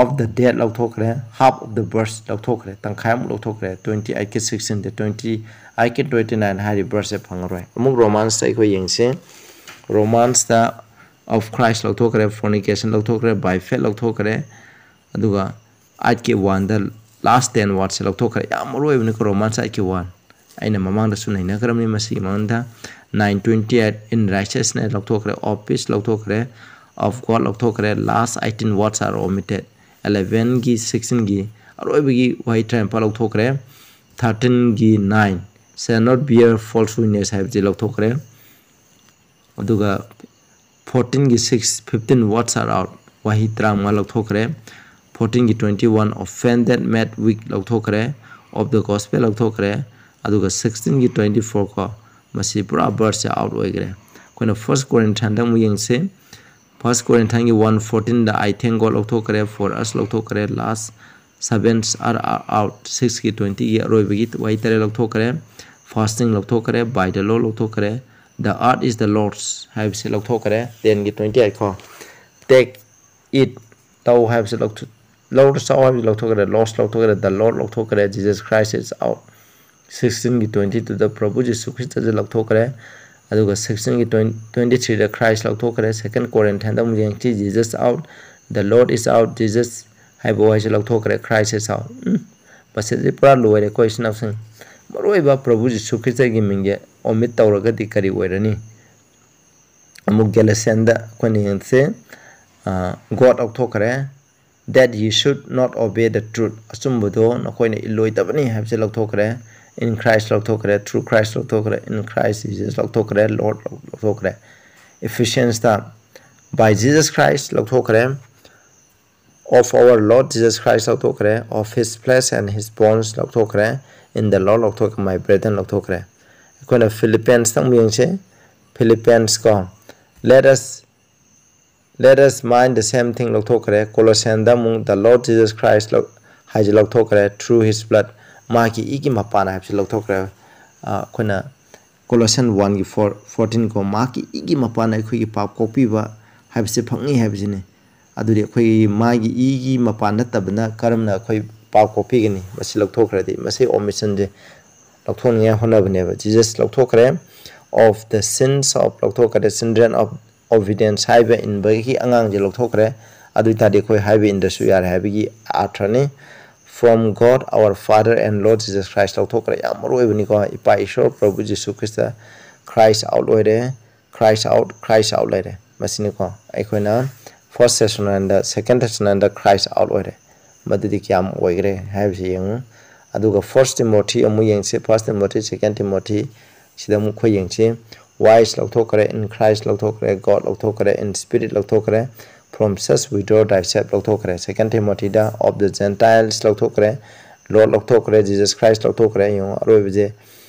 "Of the Dead" ꯂꯧꯊꯣꯛꯈ꯭ꯔꯦ꯫ "Half of the verse" ꯂꯧꯊꯣꯛꯈ꯭ꯔꯦ꯫ ꯇꯪꯈꯥꯏ ꯑꯃꯨꯛ ꯂꯧꯊꯣꯛꯈ꯭ꯔꯦ꯫ Twenty eight ꯀꯤ sixteen ꯗ, twenty eight ꯀꯤ twenty nine ꯍꯥꯏꯔꯤꯕ verse ꯁꯦ ꯐꯪꯉꯔꯣꯏ꯫ ꯑꯃꯨꯛ Romans ꯇ ꯑꯩꯈꯣꯏ ꯌꯦꯡꯁꯤ꯫ Romans ꯇ "of Christ" ꯂꯧꯊꯣꯛꯈ꯭ꯔꯦ, "fornication" ꯂꯧꯊꯣꯛꯈ꯭ꯔꯦ, "by faith" ꯂꯧꯊꯣꯛꯈ꯭ꯔꯦ꯫ ꯑꯗꯨꯒ eight ꯀꯤ one ꯗ last ten words ꯁꯦ ꯂꯧꯊꯣꯛꯈ꯭ꯔꯦ꯫ ꯌꯥꯝ ꯃꯔꯨ ꯑꯣꯏꯕꯅꯤꯀꯣ Romans eight ꯀꯤ one꯫ ꯑꯩꯅ ꯃꯃꯥꯡꯗꯁꯨ ꯅꯩꯅꯈ꯭ꯔꯕꯅꯤ ꯃꯁꯤꯒꯤ ꯃꯃꯥꯡꯗ꯫ Nine twenty eight, "In righteousness" ꯂꯧꯊꯣꯛꯈ꯭ꯔꯦ, "of peace" ꯂꯧꯊꯣꯛꯈ꯭ꯔꯦ, "of God" ꯂꯧꯊꯣꯛꯈ꯭ꯔꯦ, last eighteen words are omitted꯫ Eleven ꯒꯤ sixteen ꯒꯤ ꯑꯔꯣꯏꯕꯒꯤ ꯋꯥꯍꯩ ꯇꯔꯥꯅꯤꯄꯥꯜ ꯂꯧꯊꯣꯛꯈ꯭ꯔꯦ꯫ Thirteen ꯒꯤ nine, "Shall not bear false witness" ꯍꯥꯏꯕꯁꯤ ꯂꯧꯊꯣꯛꯈ꯭ꯔꯦ꯫ ꯑꯗꯨꯒ fourteen ꯒꯤ six, "Fifteen words are out", ꯋꯥꯍꯩ ꯇꯔꯥꯃꯉꯥ ꯂꯧꯊꯣꯛꯈ꯭ꯔꯦ꯫ Fourteen ꯒꯤ twenty one, "Offended, made weak" ꯂꯧꯊꯣꯛꯈ꯭ꯔꯦ꯫ "Of the gospel" ꯂꯧꯊꯣꯛꯈ꯭ꯔꯦ꯫ ꯑꯗꯨꯒ sixteen ꯒꯤ twenty four ꯀꯣ, ꯃꯁꯤ ꯄꯨꯔꯥ verse ꯁꯦ out ꯑꯣꯏꯈ꯭ꯔꯦ꯫ ꯑꯩꯈꯣꯏꯅ First Corinthians ꯗ ꯑꯃꯨꯛ ꯌꯦꯡꯁꯤ꯫ First Corinthians ꯒꯤ one fourteen the "I thank God" ꯂꯧꯊꯣꯛꯈ꯭ꯔꯦ, "for us" ꯂꯧꯊꯣꯛꯈ꯭ꯔꯦ, "last servants are out", six ꯀꯤ twenty ꯒꯤ ꯑꯔꯣꯏꯕꯒꯤ ꯋꯥꯍꯩ ꯇꯔꯦꯠ ꯂꯧꯊꯣꯛꯈ꯭ꯔꯦ꯫ "Fasting" ꯂꯧꯊꯣꯛꯈ꯭ꯔꯦ, "by the law" ꯂꯧꯊꯣꯛꯈ꯭ꯔꯦ, "The earth is the Lord's" ꯍꯥꯏꯕꯁꯤ ꯂꯧꯊꯣꯛꯈ꯭ꯔꯦ꯫ Ten ꯒꯤ twenty eight ꯀꯣ, "Take it", ꯂꯧ ꯍꯥꯏꯕꯁꯤ ꯂꯧꯊꯣꯛ ꯂꯧꯔ ꯆꯥꯎ ꯍꯥꯏꯕꯁꯤ ꯂꯧꯊꯣꯛꯈ꯭ꯔꯦ꯫ "Lord's" ꯂꯧꯊꯣꯛꯈ꯭ꯔꯦ꯫ "The Lord" ꯂꯧꯊꯣꯛꯈ꯭ꯔꯦ꯫ "Jesus Christ is out", ꯁꯤꯛꯁꯇꯤꯟꯒꯤ ꯇ꯭ꯋꯦꯟꯇꯤ ꯇꯨꯗ ꯄ꯭ꯔꯚꯨ ꯖꯤꯁꯨ ꯈ꯭ꯔꯤꯁꯇꯁꯦ ꯂꯧꯊꯣꯛꯈ꯭ꯔꯦ꯫ ꯑꯗꯨꯒ ꯁꯤꯛꯁꯇꯤꯟꯒꯤ ꯇ꯭ꯋꯦꯟꯇꯤ ꯊ꯭ꯔꯤꯗ ꯈ꯭ꯔꯥꯏꯁ ꯂꯧꯊꯣꯛꯈ꯭ꯔꯦ꯫ ꯁꯦꯀꯦꯟ ꯀꯣꯔꯤꯟꯊꯤꯌꯟꯗ ꯑꯃꯨꯛ ꯌꯦꯡꯁꯤ, Jesus out, the Lord is out, Jesus ꯍꯥꯏꯕ ꯋꯥꯍꯩꯁꯦ ꯂꯧꯊꯣꯛꯈ꯭ꯔꯦ, Christ is out꯫ ꯎꯝ, ꯃꯁꯤꯗꯤ ꯄꯨꯔꯥ ꯂꯣꯏꯔꯦꯀꯣ, ꯏꯆꯤꯟ ꯏꯅꯥꯎꯁꯤꯡ꯫ ꯃꯔꯨꯑꯣꯏꯕ ꯄ꯭ꯔꯚꯨ ꯖꯤꯁꯨ ꯈ꯭ꯔꯤꯁꯇꯒꯤ ꯃꯤꯡꯁꯦ ꯑꯣꯃꯤꯠ ꯇꯧꯔꯒꯗꯤ ꯀꯔꯤ ꯑꯣꯏꯔꯅꯤ? ꯑꯃꯨꯛ ꯒꯦꯂꯦꯁꯤꯌꯟꯗ ꯑꯩꯈꯣꯏꯅ ꯌꯦꯡꯁꯦ, God ꯂꯧꯊꯣꯛꯈ꯭ꯔꯦ꯫ That ye should not obey the truth, ꯑꯆꯨꯝꯕꯗꯣ ꯅꯈꯣꯏꯅ ꯏꯜꯂꯣꯏꯗꯕꯅꯤ ꯍꯥꯏꯕꯁꯦ ꯂꯧꯊꯣꯛꯈ꯭ꯔꯦ꯫ In Christ ꯂꯧꯊꯣꯛꯈ꯭ꯔꯦ, through Christ ꯂꯧꯊꯣꯛꯈ꯭ꯔꯦ, in Christ Jesus ꯂꯧꯊꯣꯛꯈ꯭ꯔꯦ, Lord ꯂꯧꯊꯣꯛꯈ꯭ꯔꯦ꯫ Ephesiansꯇ by Jesus Christ ꯂꯧꯊꯣꯛꯈ꯭ꯔꯦ, of our Lord Jesus Christ ꯂꯧꯊꯣꯛꯈ꯭ꯔꯦ, of his flesh and his bones ꯂꯧꯊꯣꯛꯈ꯭ꯔꯦ, in the Lord ꯂꯧꯊꯣꯛꯈ꯭ꯔꯦ, my brethren ꯂꯧꯊꯣꯛꯈ꯭ꯔꯦ꯫ ꯑꯩꯈꯣꯏꯅ Philippiansꯇ ꯑꯃꯨꯛ ꯌꯦꯡꯁꯦ, Philippians ꯀꯣ, let us let us mind the same thing ꯂꯧꯊꯣꯛꯈ꯭ꯔꯦ꯫ ꯀꯣꯂꯣꯁꯤꯌꯟꯗ ꯑꯃꯨꯛ the Lord Jesus Christ ꯍꯥꯏꯁꯦ ꯂꯧꯊꯣꯛꯈ꯭ꯔꯦ, through his blood, ꯃꯥꯒꯤ ꯏꯒꯤ ꯃꯄꯥꯟ ꯍꯥꯏꯕꯁꯤ ꯂꯧꯊꯣꯛꯈ꯭ꯔꯦ꯫ ꯑꯩꯈꯣꯏꯅ ꯀꯣꯂꯣꯁꯤꯌꯟ ꯋꯥꯟꯒꯤ ꯐꯣꯔ ꯐꯣꯔꯇꯤꯟ ꯀꯣ, ꯃꯍꯥꯛꯀꯤ ꯏꯒꯤ ꯃꯄꯥꯟꯅ ꯑꯩꯈꯣꯏꯒꯤ ꯄꯥꯞ ꯀꯣꯛꯄꯤꯕ ꯍꯥꯏꯕꯁꯤ ꯐꯪꯉꯤ ꯍꯥꯏꯕꯁꯤꯅꯤ꯫ ꯑꯗꯨꯗꯤ ꯑꯩꯈꯣꯏꯒꯤ ꯃꯥꯒꯤ ꯏꯒꯤ ꯃꯄꯥꯟ ꯅꯠꯇꯕꯅ ꯀꯔꯝꯅ ꯑꯩꯈꯣꯏ ꯄꯥꯞ ꯀꯣꯛꯄꯤꯒꯅꯤ? ꯃꯁꯤ ꯂꯧꯊꯣꯛꯈ꯭ꯔꯗꯤ, ꯃꯁꯤ ꯑꯣꯃꯤꯁꯟꯁꯦ ꯂꯧꯊꯣꯛꯅꯤꯡꯉꯥꯏ ꯍꯣꯠꯅꯕꯅꯦꯕ꯫ Jesus ꯂꯧꯊꯣꯛꯈ꯭ꯔꯦ, of the sins of ꯂꯧꯊꯣꯛꯈ꯭ꯔꯦ, children of obedience ꯍꯥꯏꯕ ꯏꯟꯕꯒꯤ ꯑꯉꯥꯡꯁꯦ ꯂꯧꯊꯣꯛꯈ꯭ꯔꯦ꯫ ꯑꯗꯨ ꯑꯣꯏ ꯇꯥꯔꯗꯤ ꯑꯩꯈꯣꯏ ꯍꯥꯏꯕ ꯏꯟꯗ꯭ꯔꯁꯨ ꯌꯥꯔꯦ ꯍꯥꯏꯕꯒꯤ ꯑꯥꯔꯊꯅꯤ꯫ From God our Father and Lord Jesus Christ ꯂꯧꯊꯣꯛꯈ꯭ꯔꯦ꯫ ꯌꯥꯝ ꯃꯔꯨ ꯑꯣꯏꯕꯅꯤꯀꯣ, ꯏꯄꯥ ꯏꯁꯣꯔ ꯄ꯭ꯔꯚꯨ ꯖꯤꯁꯨ ꯈ꯭ꯔꯤꯁꯇ Christ out ꯑꯣꯏꯔꯦ꯫ Christ out, Christ out ꯂꯩꯔꯦ꯫ ꯃꯁꯤꯅꯤꯀꯣ ꯑꯩꯈꯣꯏꯅ First Thessalonians, Second Thessalonians Christ out ꯑꯣꯏꯔꯦ꯫ ꯃꯗꯨꯗꯤ ꯀꯌꯥꯝ ꯑꯣꯏꯈ꯭ꯔꯦ ꯍꯥꯏꯕꯁꯤ ꯌꯦꯡꯉꯨ꯫ ꯑꯗꯨꯒ First Timothy ꯑꯃꯨꯛ ꯌꯦꯡꯁꯤ, First Timothy, Second Timothy ꯁꯤꯗ ꯑꯃꯨꯛ ꯑꯩꯈꯣꯏ ꯌꯦꯡꯁꯤ꯫ Wise ꯂꯧꯊꯣꯛꯈ꯭ꯔꯦ, in Christ ꯂꯧꯊꯣꯛꯈ꯭ꯔꯦ, God ꯂꯧꯊꯣꯛꯈ꯭ꯔꯦ, in spirit ꯂꯧꯊꯣꯛꯈ꯭ꯔꯦ, from such withdraw thyself ꯂꯧꯊꯣꯛꯈ꯭ꯔꯦ꯫ Second Timothyꯗ of the Gentiles ꯂꯧꯊꯣꯛꯈ꯭ꯔꯦ, Lord ꯂꯧꯊꯣꯛꯈ꯭ꯔꯦ, Jesus Christ ꯂꯧꯊꯣꯛꯈ꯭ꯔꯦ꯫ ꯌꯦꯡꯉꯨ, ꯑꯔꯣꯏꯕꯁꯦ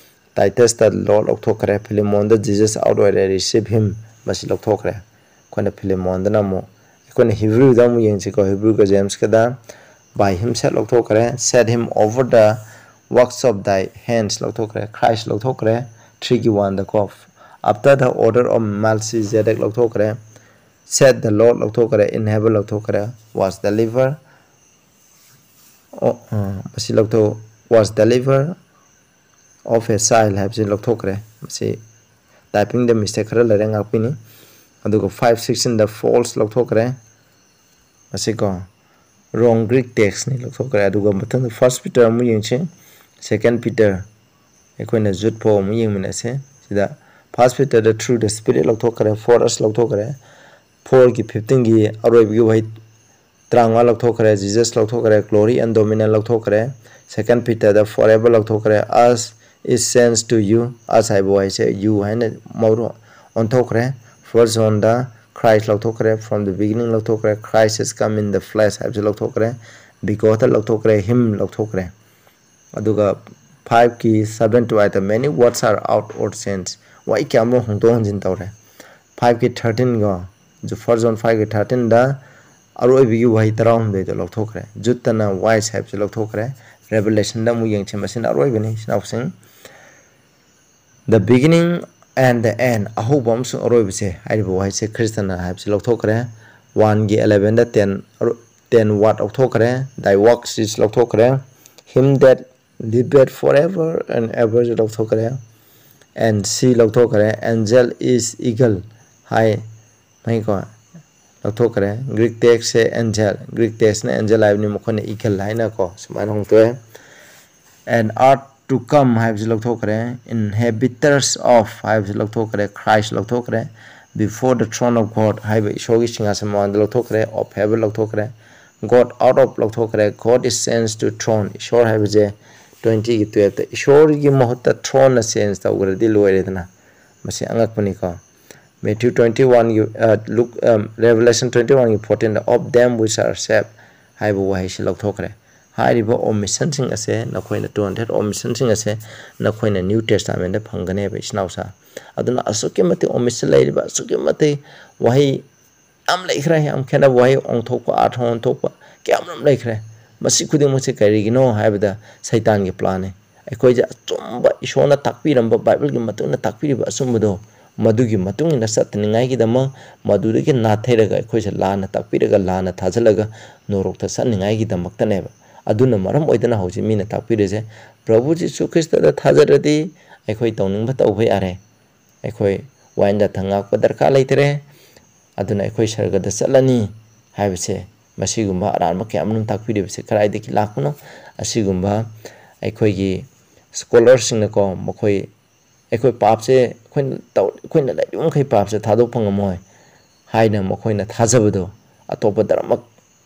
Titusꯇ Lord ꯂꯧꯊꯣꯛꯈ꯭ꯔꯦ, Philemonꯗ Jesus out ꯑꯣꯏꯔꯦ, receive him, ꯃꯁꯤ ꯂꯧꯊꯣꯛꯈ꯭ꯔꯦ꯫ ꯑꯩꯈꯣꯏꯅ Philemonꯗꯅ ꯑꯃꯨꯛ, ꯑꯩꯈꯣꯏꯅ Hebrewꯗ ꯑꯃꯨꯛ ꯌꯦꯡꯁꯤꯀꯣ, Hebrewꯒ Jamesꯀꯗ by himself ꯂꯧꯊꯣꯛꯈ꯭ꯔꯦ, set him over the works of thy hands ꯂꯧꯊꯣꯛꯈ꯭ꯔꯦ, Christ ꯂꯧꯊꯣꯛꯈ꯭ꯔꯦ, threeꯒꯤ oneꯗꯀꯣ, after the order of Melchizedek ꯂꯧꯊꯣꯛꯈ꯭ꯔꯦ, set the Lord ꯂꯧꯊꯣꯛꯈ꯭ꯔꯦ, in heaven ꯂꯧꯊꯣꯛꯈ꯭ꯔꯦ, was delivered, ꯑꯣ, ꯑ, ꯃꯁꯤ ꯂꯧꯊꯣꯛ, was delivered of a child ꯍꯥꯏꯕꯁꯤ ꯂꯧꯊꯣꯛꯈ꯭ꯔꯦ꯫ ꯃꯁꯤ typingꯗ mistake ꯈꯔ ꯂꯩꯔꯦ, ꯉꯥꯛꯄꯤꯅꯤ꯫ ꯑꯗꯨꯒ five sixteenꯗ false ꯂꯧꯊꯣꯛꯈ꯭ꯔꯦ꯫ ꯃꯁꯤꯀꯣ wrong Greek textꯅꯤ, ꯂꯧꯊꯣꯛꯈ꯭ꯔꯦ꯫ ꯑꯗꯨꯒ ꯃꯊꯪꯗ First Peter ꯑꯃꯨꯛ ꯌꯦꯡꯁꯤ꯫ Second Peter, ꯑꯩꯈꯣꯏꯅ Jude ꯐꯥꯎ ꯑꯃꯨꯛ ꯌꯦꯡꯃꯤꯟꯅꯁꯦ꯫ ꯁꯤꯗ First Peterꯗ through the Spirit ꯂꯧꯊꯣꯛꯈ꯭ꯔꯦ, for us ꯂꯧꯊꯣꯛꯈ꯭ꯔꯦ, fourꯒꯤ fifteenꯒꯤ ꯑꯔꯣꯏꯕꯒꯤ ꯋꯥꯍꯩ ꯇꯔꯥꯃꯉꯥ ꯂꯧꯊꯣꯛꯈ꯭ꯔꯦ, Jesus ꯂꯧꯊꯣꯛꯈ꯭ꯔꯦ, glory and dominion ꯂꯧꯊꯣꯛꯈ꯭ꯔꯦ꯫ Second Peterꯗ forever ꯂꯧꯊꯣꯛꯈ꯭ꯔꯦ, as it seems to you, as ꯍꯥꯏꯕ ꯋꯥꯍꯩꯁꯦ you ꯍꯥꯏꯅ ꯃꯧꯔꯨ ꯑꯣꯟꯊꯣꯛꯈ꯭ꯔꯦ꯫ First Johnꯗ Christ ꯂꯧꯊꯣꯛꯈ꯭ꯔꯦ, from the beginning ꯂꯧꯊꯣꯛꯈ꯭ꯔꯦ, Christ is come in the flesh ꯍꯥꯏꯕꯁꯤ ꯂꯧꯊꯣꯛꯈ꯭ꯔꯦ, begotten ꯂꯧꯊꯣꯛꯈ꯭ꯔꯦ, him ꯂꯧꯊꯣꯛꯈ꯭ꯔꯦ꯫ ꯑꯗꯨꯒ fiveꯀꯤ seven to eight, many words are out or changed, ꯋꯥꯍꯩ ꯀꯌꯥ ꯑꯃ ꯍꯣꯡꯗꯣꯛ ꯍꯣꯡꯖꯤꯟ ꯇꯧꯔꯦ꯫ Fiveꯀꯤ thirteenꯒ, First John fiveꯀꯤ thirteenꯗ ꯑꯔꯣꯏꯕꯒꯤ ꯋꯥꯍꯩ ꯇꯔꯥꯍꯨꯝꯗꯣꯏꯗꯣ ꯂꯧꯊꯣꯛꯈ꯭ꯔꯦ꯫ Judeꯇꯅ wise ꯍꯥꯏꯕꯁꯤ ꯂꯧꯊꯣꯛꯈ꯭ꯔꯦ꯫ Revelationꯗ ꯑꯃꯨꯛ ꯌꯦꯡꯁꯤ, ꯃꯁꯤꯅ ꯑꯔꯣꯏꯕꯅꯤ, ꯏꯆꯤꯟꯅꯥꯎꯁꯤꯡ꯫ The beginning and the end, ꯑꯍꯧꯕ ꯑꯃꯁꯨꯡ ꯑꯔꯣꯏꯕꯁꯦ ꯍꯥꯏꯔꯤꯕ ꯋꯥꯍꯩꯁꯦ ꯈ꯭ꯔꯤꯁꯇꯅ ꯍꯥꯏꯕꯁꯤ ꯂꯧꯊꯣꯛꯈ꯭ꯔꯦ꯫ Oneꯒꯤ elevenꯗ ten, ten word ꯂꯧꯊꯣꯛꯈ꯭ꯔꯦ꯫ Thy works is ꯂꯧꯊꯣꯛꯈ꯭ꯔꯦ꯫ Him that liveth forever and ever ꯁꯤ ꯂꯧꯊꯣꯛꯈ꯭ꯔꯦ꯫ And ꯁꯤ ꯂꯧꯊꯣꯛꯈ꯭ꯔꯦ꯫ Angel is eagle high, ꯃꯩꯀꯣ ꯂꯧꯊꯣꯛꯈ꯭ꯔꯦ꯫ Greek textꯁꯦ angel, Greek textꯅ angel ꯍꯥꯏꯕꯅꯤ, ꯃꯈꯣꯏꯅ eagle ꯍꯥꯏꯅꯀꯣ ꯁꯨꯃꯥꯏꯅ ꯍꯣꯡꯗꯣꯛꯑꯦ꯫ And are to come ꯍꯥꯏꯕꯁꯤ ꯂꯧꯊꯣꯛꯈ꯭ꯔꯦ꯫ Inhabitants of ꯍꯥꯏꯕꯁꯤ ꯂꯧꯊꯣꯛꯈ꯭ꯔꯦ꯫ Christ ꯂꯧꯊꯣꯛꯈ꯭ꯔꯦ꯫ Before the throne of God ꯍꯥꯏꯕ ꯏꯁꯣꯔꯒꯤ ꯁꯤꯡꯍꯥꯁꯟ ꯃꯃꯥꯡꯗ ꯂꯧꯊꯣꯛꯈ꯭ꯔꯦ꯫ Of heaven ꯂꯧꯊꯣꯛꯈ꯭ꯔꯦ꯫ God out of ꯂꯧꯊꯣꯛꯈ꯭ꯔꯦ꯫ God is changed to throne, ꯏꯁꯣꯔ ꯍꯥꯏꯕꯁꯦ twentyꯒꯤ twelveꯇ ꯏꯁꯣꯔꯒꯤ ꯃꯍꯨꯠꯇ throneꯅ change ꯇꯧꯈ꯭ꯔꯗꯤ ꯂꯣꯏꯔꯦꯗꯅ꯫ ꯃꯁꯤ ꯑꯉꯛꯄꯅꯤꯀꯣ꯫ Matthew twenty oneꯒꯤ, ꯑ, Luke, ꯑ, Revelation twenty oneꯒꯤ fourteenꯗ of them which are saved ꯍꯥꯏꯕ ꯋꯥꯍꯩꯁꯤ ꯂꯧꯊꯣꯛꯈ꯭ꯔꯦ꯫ ꯍꯥꯏꯔꯤꯕ omissionꯁꯤꯡ ꯑꯁꯦ ꯅꯈꯣꯏꯅ, two hundred omissionꯁꯤꯡ ꯑꯁꯦ ꯅꯈꯣꯏꯅ New Testamentꯇ ꯐꯪꯒꯅꯦꯕ, ꯏꯆꯤꯟ ꯏꯅꯥꯎꯁꯥ꯫ ꯑꯗꯨꯅ ꯑꯁꯨꯛꯀꯤ ꯃꯇꯤꯛ omission ꯂꯩꯔꯤꯕ, ꯑꯁꯨꯛꯀꯤ ꯃꯇꯤꯛ ꯋꯥꯍꯩ ꯌꯥꯝ ꯂꯩꯈ꯭ꯔꯦ, ꯌꯥꯝ ꯈꯦꯠꯅꯕ ꯋꯥꯍꯩ ꯑꯣꯟꯊꯣꯛꯄ, ꯑꯥꯔꯊ ꯑꯣꯟꯊꯣꯛꯄ ꯀꯌꯥ ꯑꯃ ꯂꯩꯈ꯭ꯔꯦ꯫ ꯃꯁꯤ ꯈꯨꯗꯤꯡꯃꯛꯁꯦ ꯀꯔꯤꯒꯤꯅꯣ ꯍꯥꯏꯕꯗ ꯁꯩꯇꯥꯟꯒꯤ planꯅꯤ꯫ ꯑꯩꯈꯣꯏꯁꯦ ꯑꯆꯨꯝꯕ ꯏꯁꯣꯔꯅ ꯇꯥꯛꯄꯤꯔꯝꯕ, ꯕꯥꯏꯕꯜꯒꯤ ꯃꯇꯨꯡ ꯏꯟꯅ ꯇꯥꯛꯄꯤꯔꯤꯕ ꯑꯆꯨꯝꯕꯗꯣ, ꯃꯗꯨꯒꯤ ꯃꯇꯨꯡ ꯏꯟꯅ ꯆꯠꯇꯅꯤꯡꯉꯥꯏꯒꯤꯗꯃꯛ, ꯃꯗꯨꯗꯒꯤ ꯅꯥꯊꯩꯔꯒ ꯑꯩꯈꯣꯏꯁꯦ ꯂꯥꯟꯅ ꯇꯥꯛꯄꯤꯔꯒ, ꯂꯥꯟꯅ ꯊꯥꯖꯤꯜꯂꯒ ꯅꯣꯔꯣꯛꯇ ꯆꯠꯅꯤꯡꯉꯥꯏꯒꯤꯗꯃꯛꯇꯅꯦꯕ꯫ ꯑꯗꯨꯅ ꯃꯔꯝ ꯑꯣꯏꯗꯅ ꯍꯧꯖꯤꯛ ꯃꯤꯅ ꯇꯥꯛꯄꯤꯔꯤꯁꯦ, ꯄ꯭ꯔꯚꯨ ꯖꯤꯁꯨ ꯈ꯭ꯔꯤꯁꯇꯗ ꯊꯥꯖꯔꯗꯤ ꯑꯩꯈꯣꯏ ꯇꯧꯅꯤꯡꯕ ꯇꯧꯕ ꯌꯥꯔꯦ, ꯑꯩꯈꯣꯏ ꯋꯥꯌꯦꯟ ꯌꯥꯊꯪ ꯉꯥꯛꯄ ꯗꯔꯀꯥꯔ ꯂꯩꯇ꯭ꯔꯦ, ꯑꯗꯨꯅ ꯑꯩꯈꯣꯏ ꯁꯔꯒꯗ ꯆꯠꯂꯅꯤ ꯍꯥꯏꯕꯁꯦ, ꯃꯁꯤꯒꯨꯝꯕ ꯑꯔꯥꯟꯕ ꯀꯌꯥ ꯑꯃꯔꯣꯝ ꯇꯥꯛꯄꯤꯔꯤꯕꯁꯦ ꯀꯗꯥꯏꯗꯒꯤ ꯂꯥꯛꯄꯅꯣ? ꯑꯁꯤꯒꯨꯝꯕ ꯑꯩꯈꯣꯏꯒꯤ ꯁ꯭ꯀꯣꯂꯔꯁꯤꯡꯅꯀꯣ, ꯃꯈꯣꯏ, ꯑꯩꯈꯣꯏ ꯄꯥꯞꯁꯦ ꯑꯩꯈꯣꯏꯅ ꯇꯧ-, ꯑꯩꯈꯣꯏꯅ ꯂꯩꯔꯤꯕ ꯃꯈꯩ ꯄꯥꯞꯁꯦ ꯊꯥꯗꯣꯛꯄ ꯉꯝꯃꯣꯏ ꯍꯥꯏꯅ ꯃꯈꯣꯏꯅ ꯊꯥꯖꯕꯗꯣ, ꯑꯇꯣꯞꯄ ꯙꯔꯃ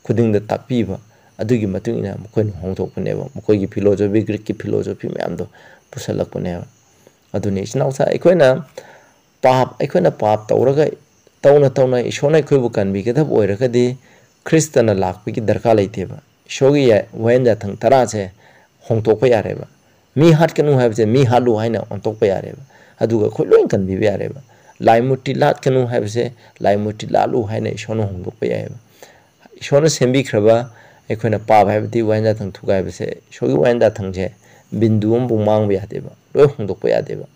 ꯈꯨꯗꯤꯡꯗ ꯇꯥꯛꯄꯤꯕ, ꯑꯗꯨꯒꯤ ꯃꯇꯨꯡ ꯏꯟꯅ ꯃꯈꯣꯏꯅ ꯍꯣꯡꯗꯣꯛꯄꯅꯦꯕ꯫ ꯃꯈꯣꯏꯒꯤ ꯐꯤꯂꯣꯖꯣꯐꯤ, ꯒ꯭ꯔꯤꯛꯀꯤ ꯐꯤꯂꯣꯖꯣꯐꯤ ꯃꯌꯥꯝꯗꯣ ꯄꯨꯁꯜꯂꯛꯄꯅꯦꯕ꯫ ꯑꯗꯨꯅꯤ, ꯏꯆꯤꯟ ꯏꯅꯥꯎꯁꯥ, ꯑꯩꯈꯣꯏꯅ ꯄꯥꯞ, ꯑꯩꯈꯣꯏꯅ ꯄꯥꯞ ꯇꯧꯔꯒ, ꯇꯧꯅ ꯇꯧꯅ ꯏꯁꯣꯔꯅ ꯑꯩꯈꯣꯏꯕꯨ ꯀꯟꯕꯤꯒꯗꯕ ꯑꯣꯏꯔꯒꯗꯤ, ꯈ꯭ꯔꯤꯁꯇꯅ ꯂꯥꯛꯄꯒꯤ ꯗꯔꯀꯥꯔ ꯂꯩꯇꯦꯕ꯫ ꯏꯁꯣꯔꯒꯤ ꯌꯥ-, ꯋꯥꯌꯦꯟ ꯌꯥꯊꯪ ꯇꯔꯥꯁꯦ ꯍꯣꯡꯗꯣꯛꯄ ꯌꯥꯔꯦꯕ꯫ ꯃꯤ ꯍꯥꯠꯀꯅꯨ ꯍꯥꯏꯕꯁꯦ ꯃꯤ ꯍꯥꯠꯂꯨ ꯍꯥꯏꯅ ꯑꯣꯟꯊꯣꯛꯄ ꯌꯥꯔꯦꯕ꯫ ꯑꯗꯨꯒ ꯑꯩꯈꯣꯏ ꯂꯣꯏ ꯀꯟꯕꯤꯕ ꯌꯥꯔꯦꯕ꯫ ꯂꯥꯏ ꯃꯨꯔꯇꯤ ꯂꯥꯠꯀꯅꯨ ꯍꯥꯏꯕꯁꯦ ꯂꯥꯏ ꯃꯨꯔꯇꯤ ꯂꯥꯠꯂꯨ ꯍꯥꯏꯅ ꯏꯁꯣꯔꯅ ꯍꯣꯡꯗꯣꯛꯄ ꯌꯥꯏꯑꯕ꯫ ꯏꯁꯣꯔꯅ ꯁꯦꯝꯕꯤꯈ꯭ꯔꯕ ꯑꯩꯈꯣꯏꯅ ꯄꯥꯞ ꯍꯥꯏꯕꯗꯤ ꯋꯥꯌꯦꯟ ꯌꯥꯊꯪ ꯊꯨꯒꯥꯏꯕꯁꯦ, ꯏꯁꯣꯔꯒꯤ ꯋꯥꯌꯦꯟ ꯌꯥꯊꯪꯁꯦ ꯕꯤꯟꯗꯨ ꯑꯃꯐꯥꯎ ꯃꯥꯡꯕ ꯌꯥꯗꯦꯕ, ꯂꯣꯏ ꯍꯣꯡꯗꯣꯛꯄ ꯌꯥꯗꯦꯕ꯫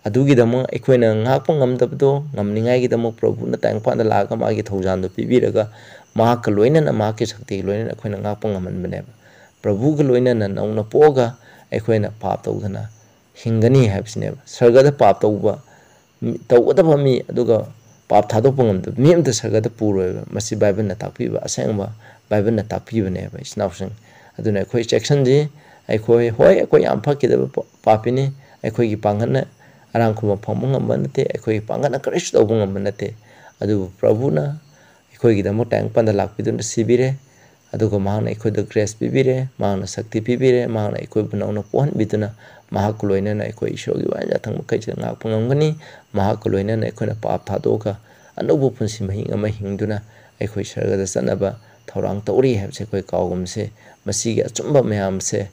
ꯑꯗꯨꯒꯤꯗꯃꯛ ꯑꯩꯈꯣꯏꯅ ꯉꯥꯛꯄ ꯉꯝꯗꯕꯗꯣ ꯉꯝꯅꯤꯡꯉꯥꯏꯒꯤꯗꯃꯛ ꯄ꯭ꯔꯚꯨꯅ ꯇꯥꯏꯕꯪꯄꯥꯟꯗ ꯂꯥꯛꯑꯒ ꯃꯥꯒꯤ ꯊꯧꯖꯥꯜꯗꯣ ꯄꯤꯕꯤꯔꯒ, ꯃꯍꯥꯛꯀ ꯂꯣꯏꯅꯅ, ꯃꯍꯥꯛꯀꯤ ꯁꯛꯇꯤꯒ ꯂꯣꯏꯅꯅ ꯑꯩꯈꯣꯏꯅ ꯉꯥꯛꯄ ꯉꯝꯍꯟꯕꯅꯦꯕ꯫ ꯄ꯭ꯔꯚꯨꯒ ꯂꯣꯏꯅꯅ ꯅꯧꯅ ꯄꯣꯛꯑꯒ ꯑꯩꯈꯣꯏꯅ ꯄꯥꯞ ꯇꯧꯗꯅ ꯍꯤꯡꯒꯅꯤ ꯍꯥꯏꯕꯁꯤꯅꯦꯕ꯫ ꯁꯔꯒꯗ ꯄꯥꯞ ꯇꯧꯕ ꯃꯤ-, ꯇꯧꯒꯗꯕ ꯃꯤ, ꯑꯗꯨꯒ ꯄꯥꯞ ꯊꯥꯗꯣꯛꯄ ꯉꯝꯗꯕ ꯃꯤ ꯑꯝꯇ ꯁꯔꯒꯗ ꯄꯨꯔꯣꯏꯕ꯫ ꯃꯁꯤ ꯕꯥꯏꯕꯜꯅ ꯇꯥꯛꯄꯤꯕ, ꯑꯁꯦꯡꯕ ꯕꯥꯏꯕꯜꯅ ꯇꯥꯛꯄꯤꯕꯅꯦꯕ, ꯏꯆꯤꯟ ꯏꯅꯥꯎꯁꯤꯡ꯫ ꯑꯗꯨꯅ ꯑꯩꯈꯣꯏ ꯆꯦꯛꯁꯤꯟꯁꯤ꯫ ꯑꯩꯈꯣꯏ, ꯍꯣꯏ, ꯑꯩꯈꯣꯏ ꯌꯥꯝ ꯐꯈꯤꯗꯕ ꯄ-, ꯄꯥꯄꯤꯅꯤ꯫ ꯑꯩꯈꯣꯏꯒꯤ ꯄꯥꯡꯒꯜꯅ ꯑꯔꯥꯡ ꯈꯨꯕꯝ ꯐꯪꯕ ꯉꯝꯕ ꯅꯠꯇꯦ, ꯑꯩꯈꯣꯏꯒꯤ ꯄꯥꯡꯒꯜꯅ ꯀꯔꯤꯁꯨ ꯇꯧꯕ ꯉꯝꯕ ꯅꯠꯇꯦ꯫ ꯑꯗꯨꯕꯨ ꯄ꯭ꯔꯚꯨꯅ ꯑꯩꯈꯣꯏꯒꯤꯗꯃꯛ ꯇꯥꯏꯕꯪꯄꯥꯟꯗ ꯂꯥꯛꯄꯤꯗꯨꯅ ꯁꯤꯕꯤꯔꯦ, ꯑꯗꯨꯒ ꯃꯍꯥꯛꯅ ꯑꯩꯈꯣꯏꯗ ꯒ꯭ꯔꯦꯁ ꯄꯤꯕꯤꯔꯦ, ꯃꯍꯥꯛꯅ ꯁꯛꯇꯤ ꯄꯤꯕꯤꯔꯦ, ꯃꯍꯥꯛꯅ ꯑꯩꯈꯣꯏꯕꯨ ꯅꯧꯅ ꯄꯣꯛꯍꯟꯕꯤꯗꯨꯅ, ꯃꯍꯥꯛꯀ ꯂꯣꯏꯅꯅ ꯑꯩꯈꯣꯏ ꯏꯁꯣꯔꯒꯤ ꯋꯥꯌꯦꯟ ꯌꯥꯊꯪ ꯃꯈꯩꯁꯤꯗ ꯉꯥꯛꯄ ꯉꯝꯒꯅꯤ꯫ ꯃꯍꯥꯛꯀ ꯂꯣꯏꯅꯅ ꯑꯩꯈꯣꯏꯅ ꯄꯥꯞ ꯊꯥꯗꯣꯛꯑꯒ ꯑꯅꯧꯕ ꯄꯨꯟꯁꯤ ꯃꯍꯤꯡ ꯑꯃ ꯍꯤꯡꯗꯨꯅ ꯑꯩꯈꯣꯏ ꯁꯔꯒꯗ ꯆꯠꯅꯕ ꯊꯧꯔꯥꯡ ꯇꯧꯔꯤ ꯍꯥꯏꯕꯁꯦ ꯑꯩꯈꯣꯏ ꯀꯥꯎꯒꯨꯝꯁꯦ꯫ ꯃꯁꯤꯒꯤ ꯑꯆꯨꯝꯕ ꯃꯌꯥꯝꯁꯦ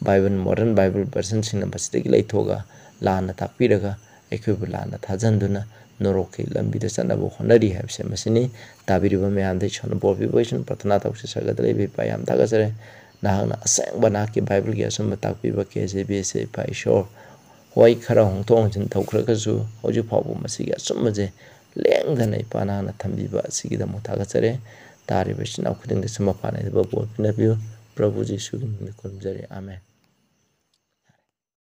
ꯕꯥꯏꯕꯜ, ꯃꯣꯗꯔꯟ ꯕꯥꯏꯕꯜ ꯚꯔꯖꯟꯁꯤꯡꯅ ꯃꯁꯤꯗꯒꯤ ꯂꯩꯊꯣꯛꯑꯒ ꯂꯥꯟꯅ ꯇꯥꯛꯄꯤꯔꯒ ꯑꯩꯈꯣꯏꯕꯨ ꯂꯥꯟꯅ ꯊꯥꯖꯍꯟꯗꯨꯅ ꯅꯣꯔꯣꯛꯀꯤ ꯂꯝꯕꯤꯗ ꯆꯠꯅꯕ ꯍꯣꯠꯅꯔꯤ ꯍꯥꯏꯕꯁꯦ ꯃꯁꯤꯅꯤ꯫ ꯇꯥꯕꯤꯔꯤꯕ ꯃꯌꯥꯝꯗ ꯏꯁꯣꯔꯅ ꯕꯣꯔ ꯄꯤꯕ ꯑꯣꯏꯁꯅꯨ꯫ ꯄ꯭ꯔꯊꯅꯥ ꯇꯧꯁꯤ꯫ ꯁꯔꯒꯗ ꯂꯩꯕ ꯏꯄꯥ, ꯌꯥꯝ ꯊꯥꯒꯠꯆꯔꯤ꯫ ꯅꯍꯥꯛꯅ ꯑꯁꯦꯡꯕ ꯅꯍꯥꯛꯀꯤ ꯕꯥꯏꯕꯜꯒꯤ ꯑꯆꯨꯝꯕ ꯇꯥꯛꯄꯤꯕ ꯀꯦ ꯖꯦ ꯕꯤ ꯑꯦꯁ ꯏꯄꯥ ꯏꯁꯣꯔ꯫ ꯍꯣꯏ, ꯈꯔ ꯍꯣꯡꯗꯣꯛ ꯍꯣꯡꯖꯤꯟ ꯇꯧꯈ꯭ꯔꯒꯁꯨ ꯍꯧꯖꯤꯛ ꯐꯥꯎꯕ ꯃꯁꯤꯒꯤ ꯑꯆꯨꯝꯕꯁꯦ ꯂꯦꯡꯗꯅ ꯏꯄꯥ ꯅꯍꯥꯛꯅ ꯊꯝꯕꯤꯕ ꯑꯁꯤꯒꯤꯗꯃꯛ ꯊꯥꯒꯠꯆꯔꯤ꯫ ꯇꯥꯔꯤꯕ ꯏꯆꯤꯟ ꯏꯅꯥꯎ ꯈꯨꯗꯤꯡꯗꯁꯨ ꯃꯄꯥꯟ ꯅꯥꯏꯗꯕ ꯕꯣꯔ ꯄꯤꯅꯕꯤꯌꯨ꯫ ꯄ꯭ꯔꯚꯨ ꯖꯤꯁꯨꯒꯤ ꯃꯤꯡꯗ ꯈꯨꯔꯨꯝꯖꯔꯤ꯫ ꯑꯥꯃꯦꯟ꯫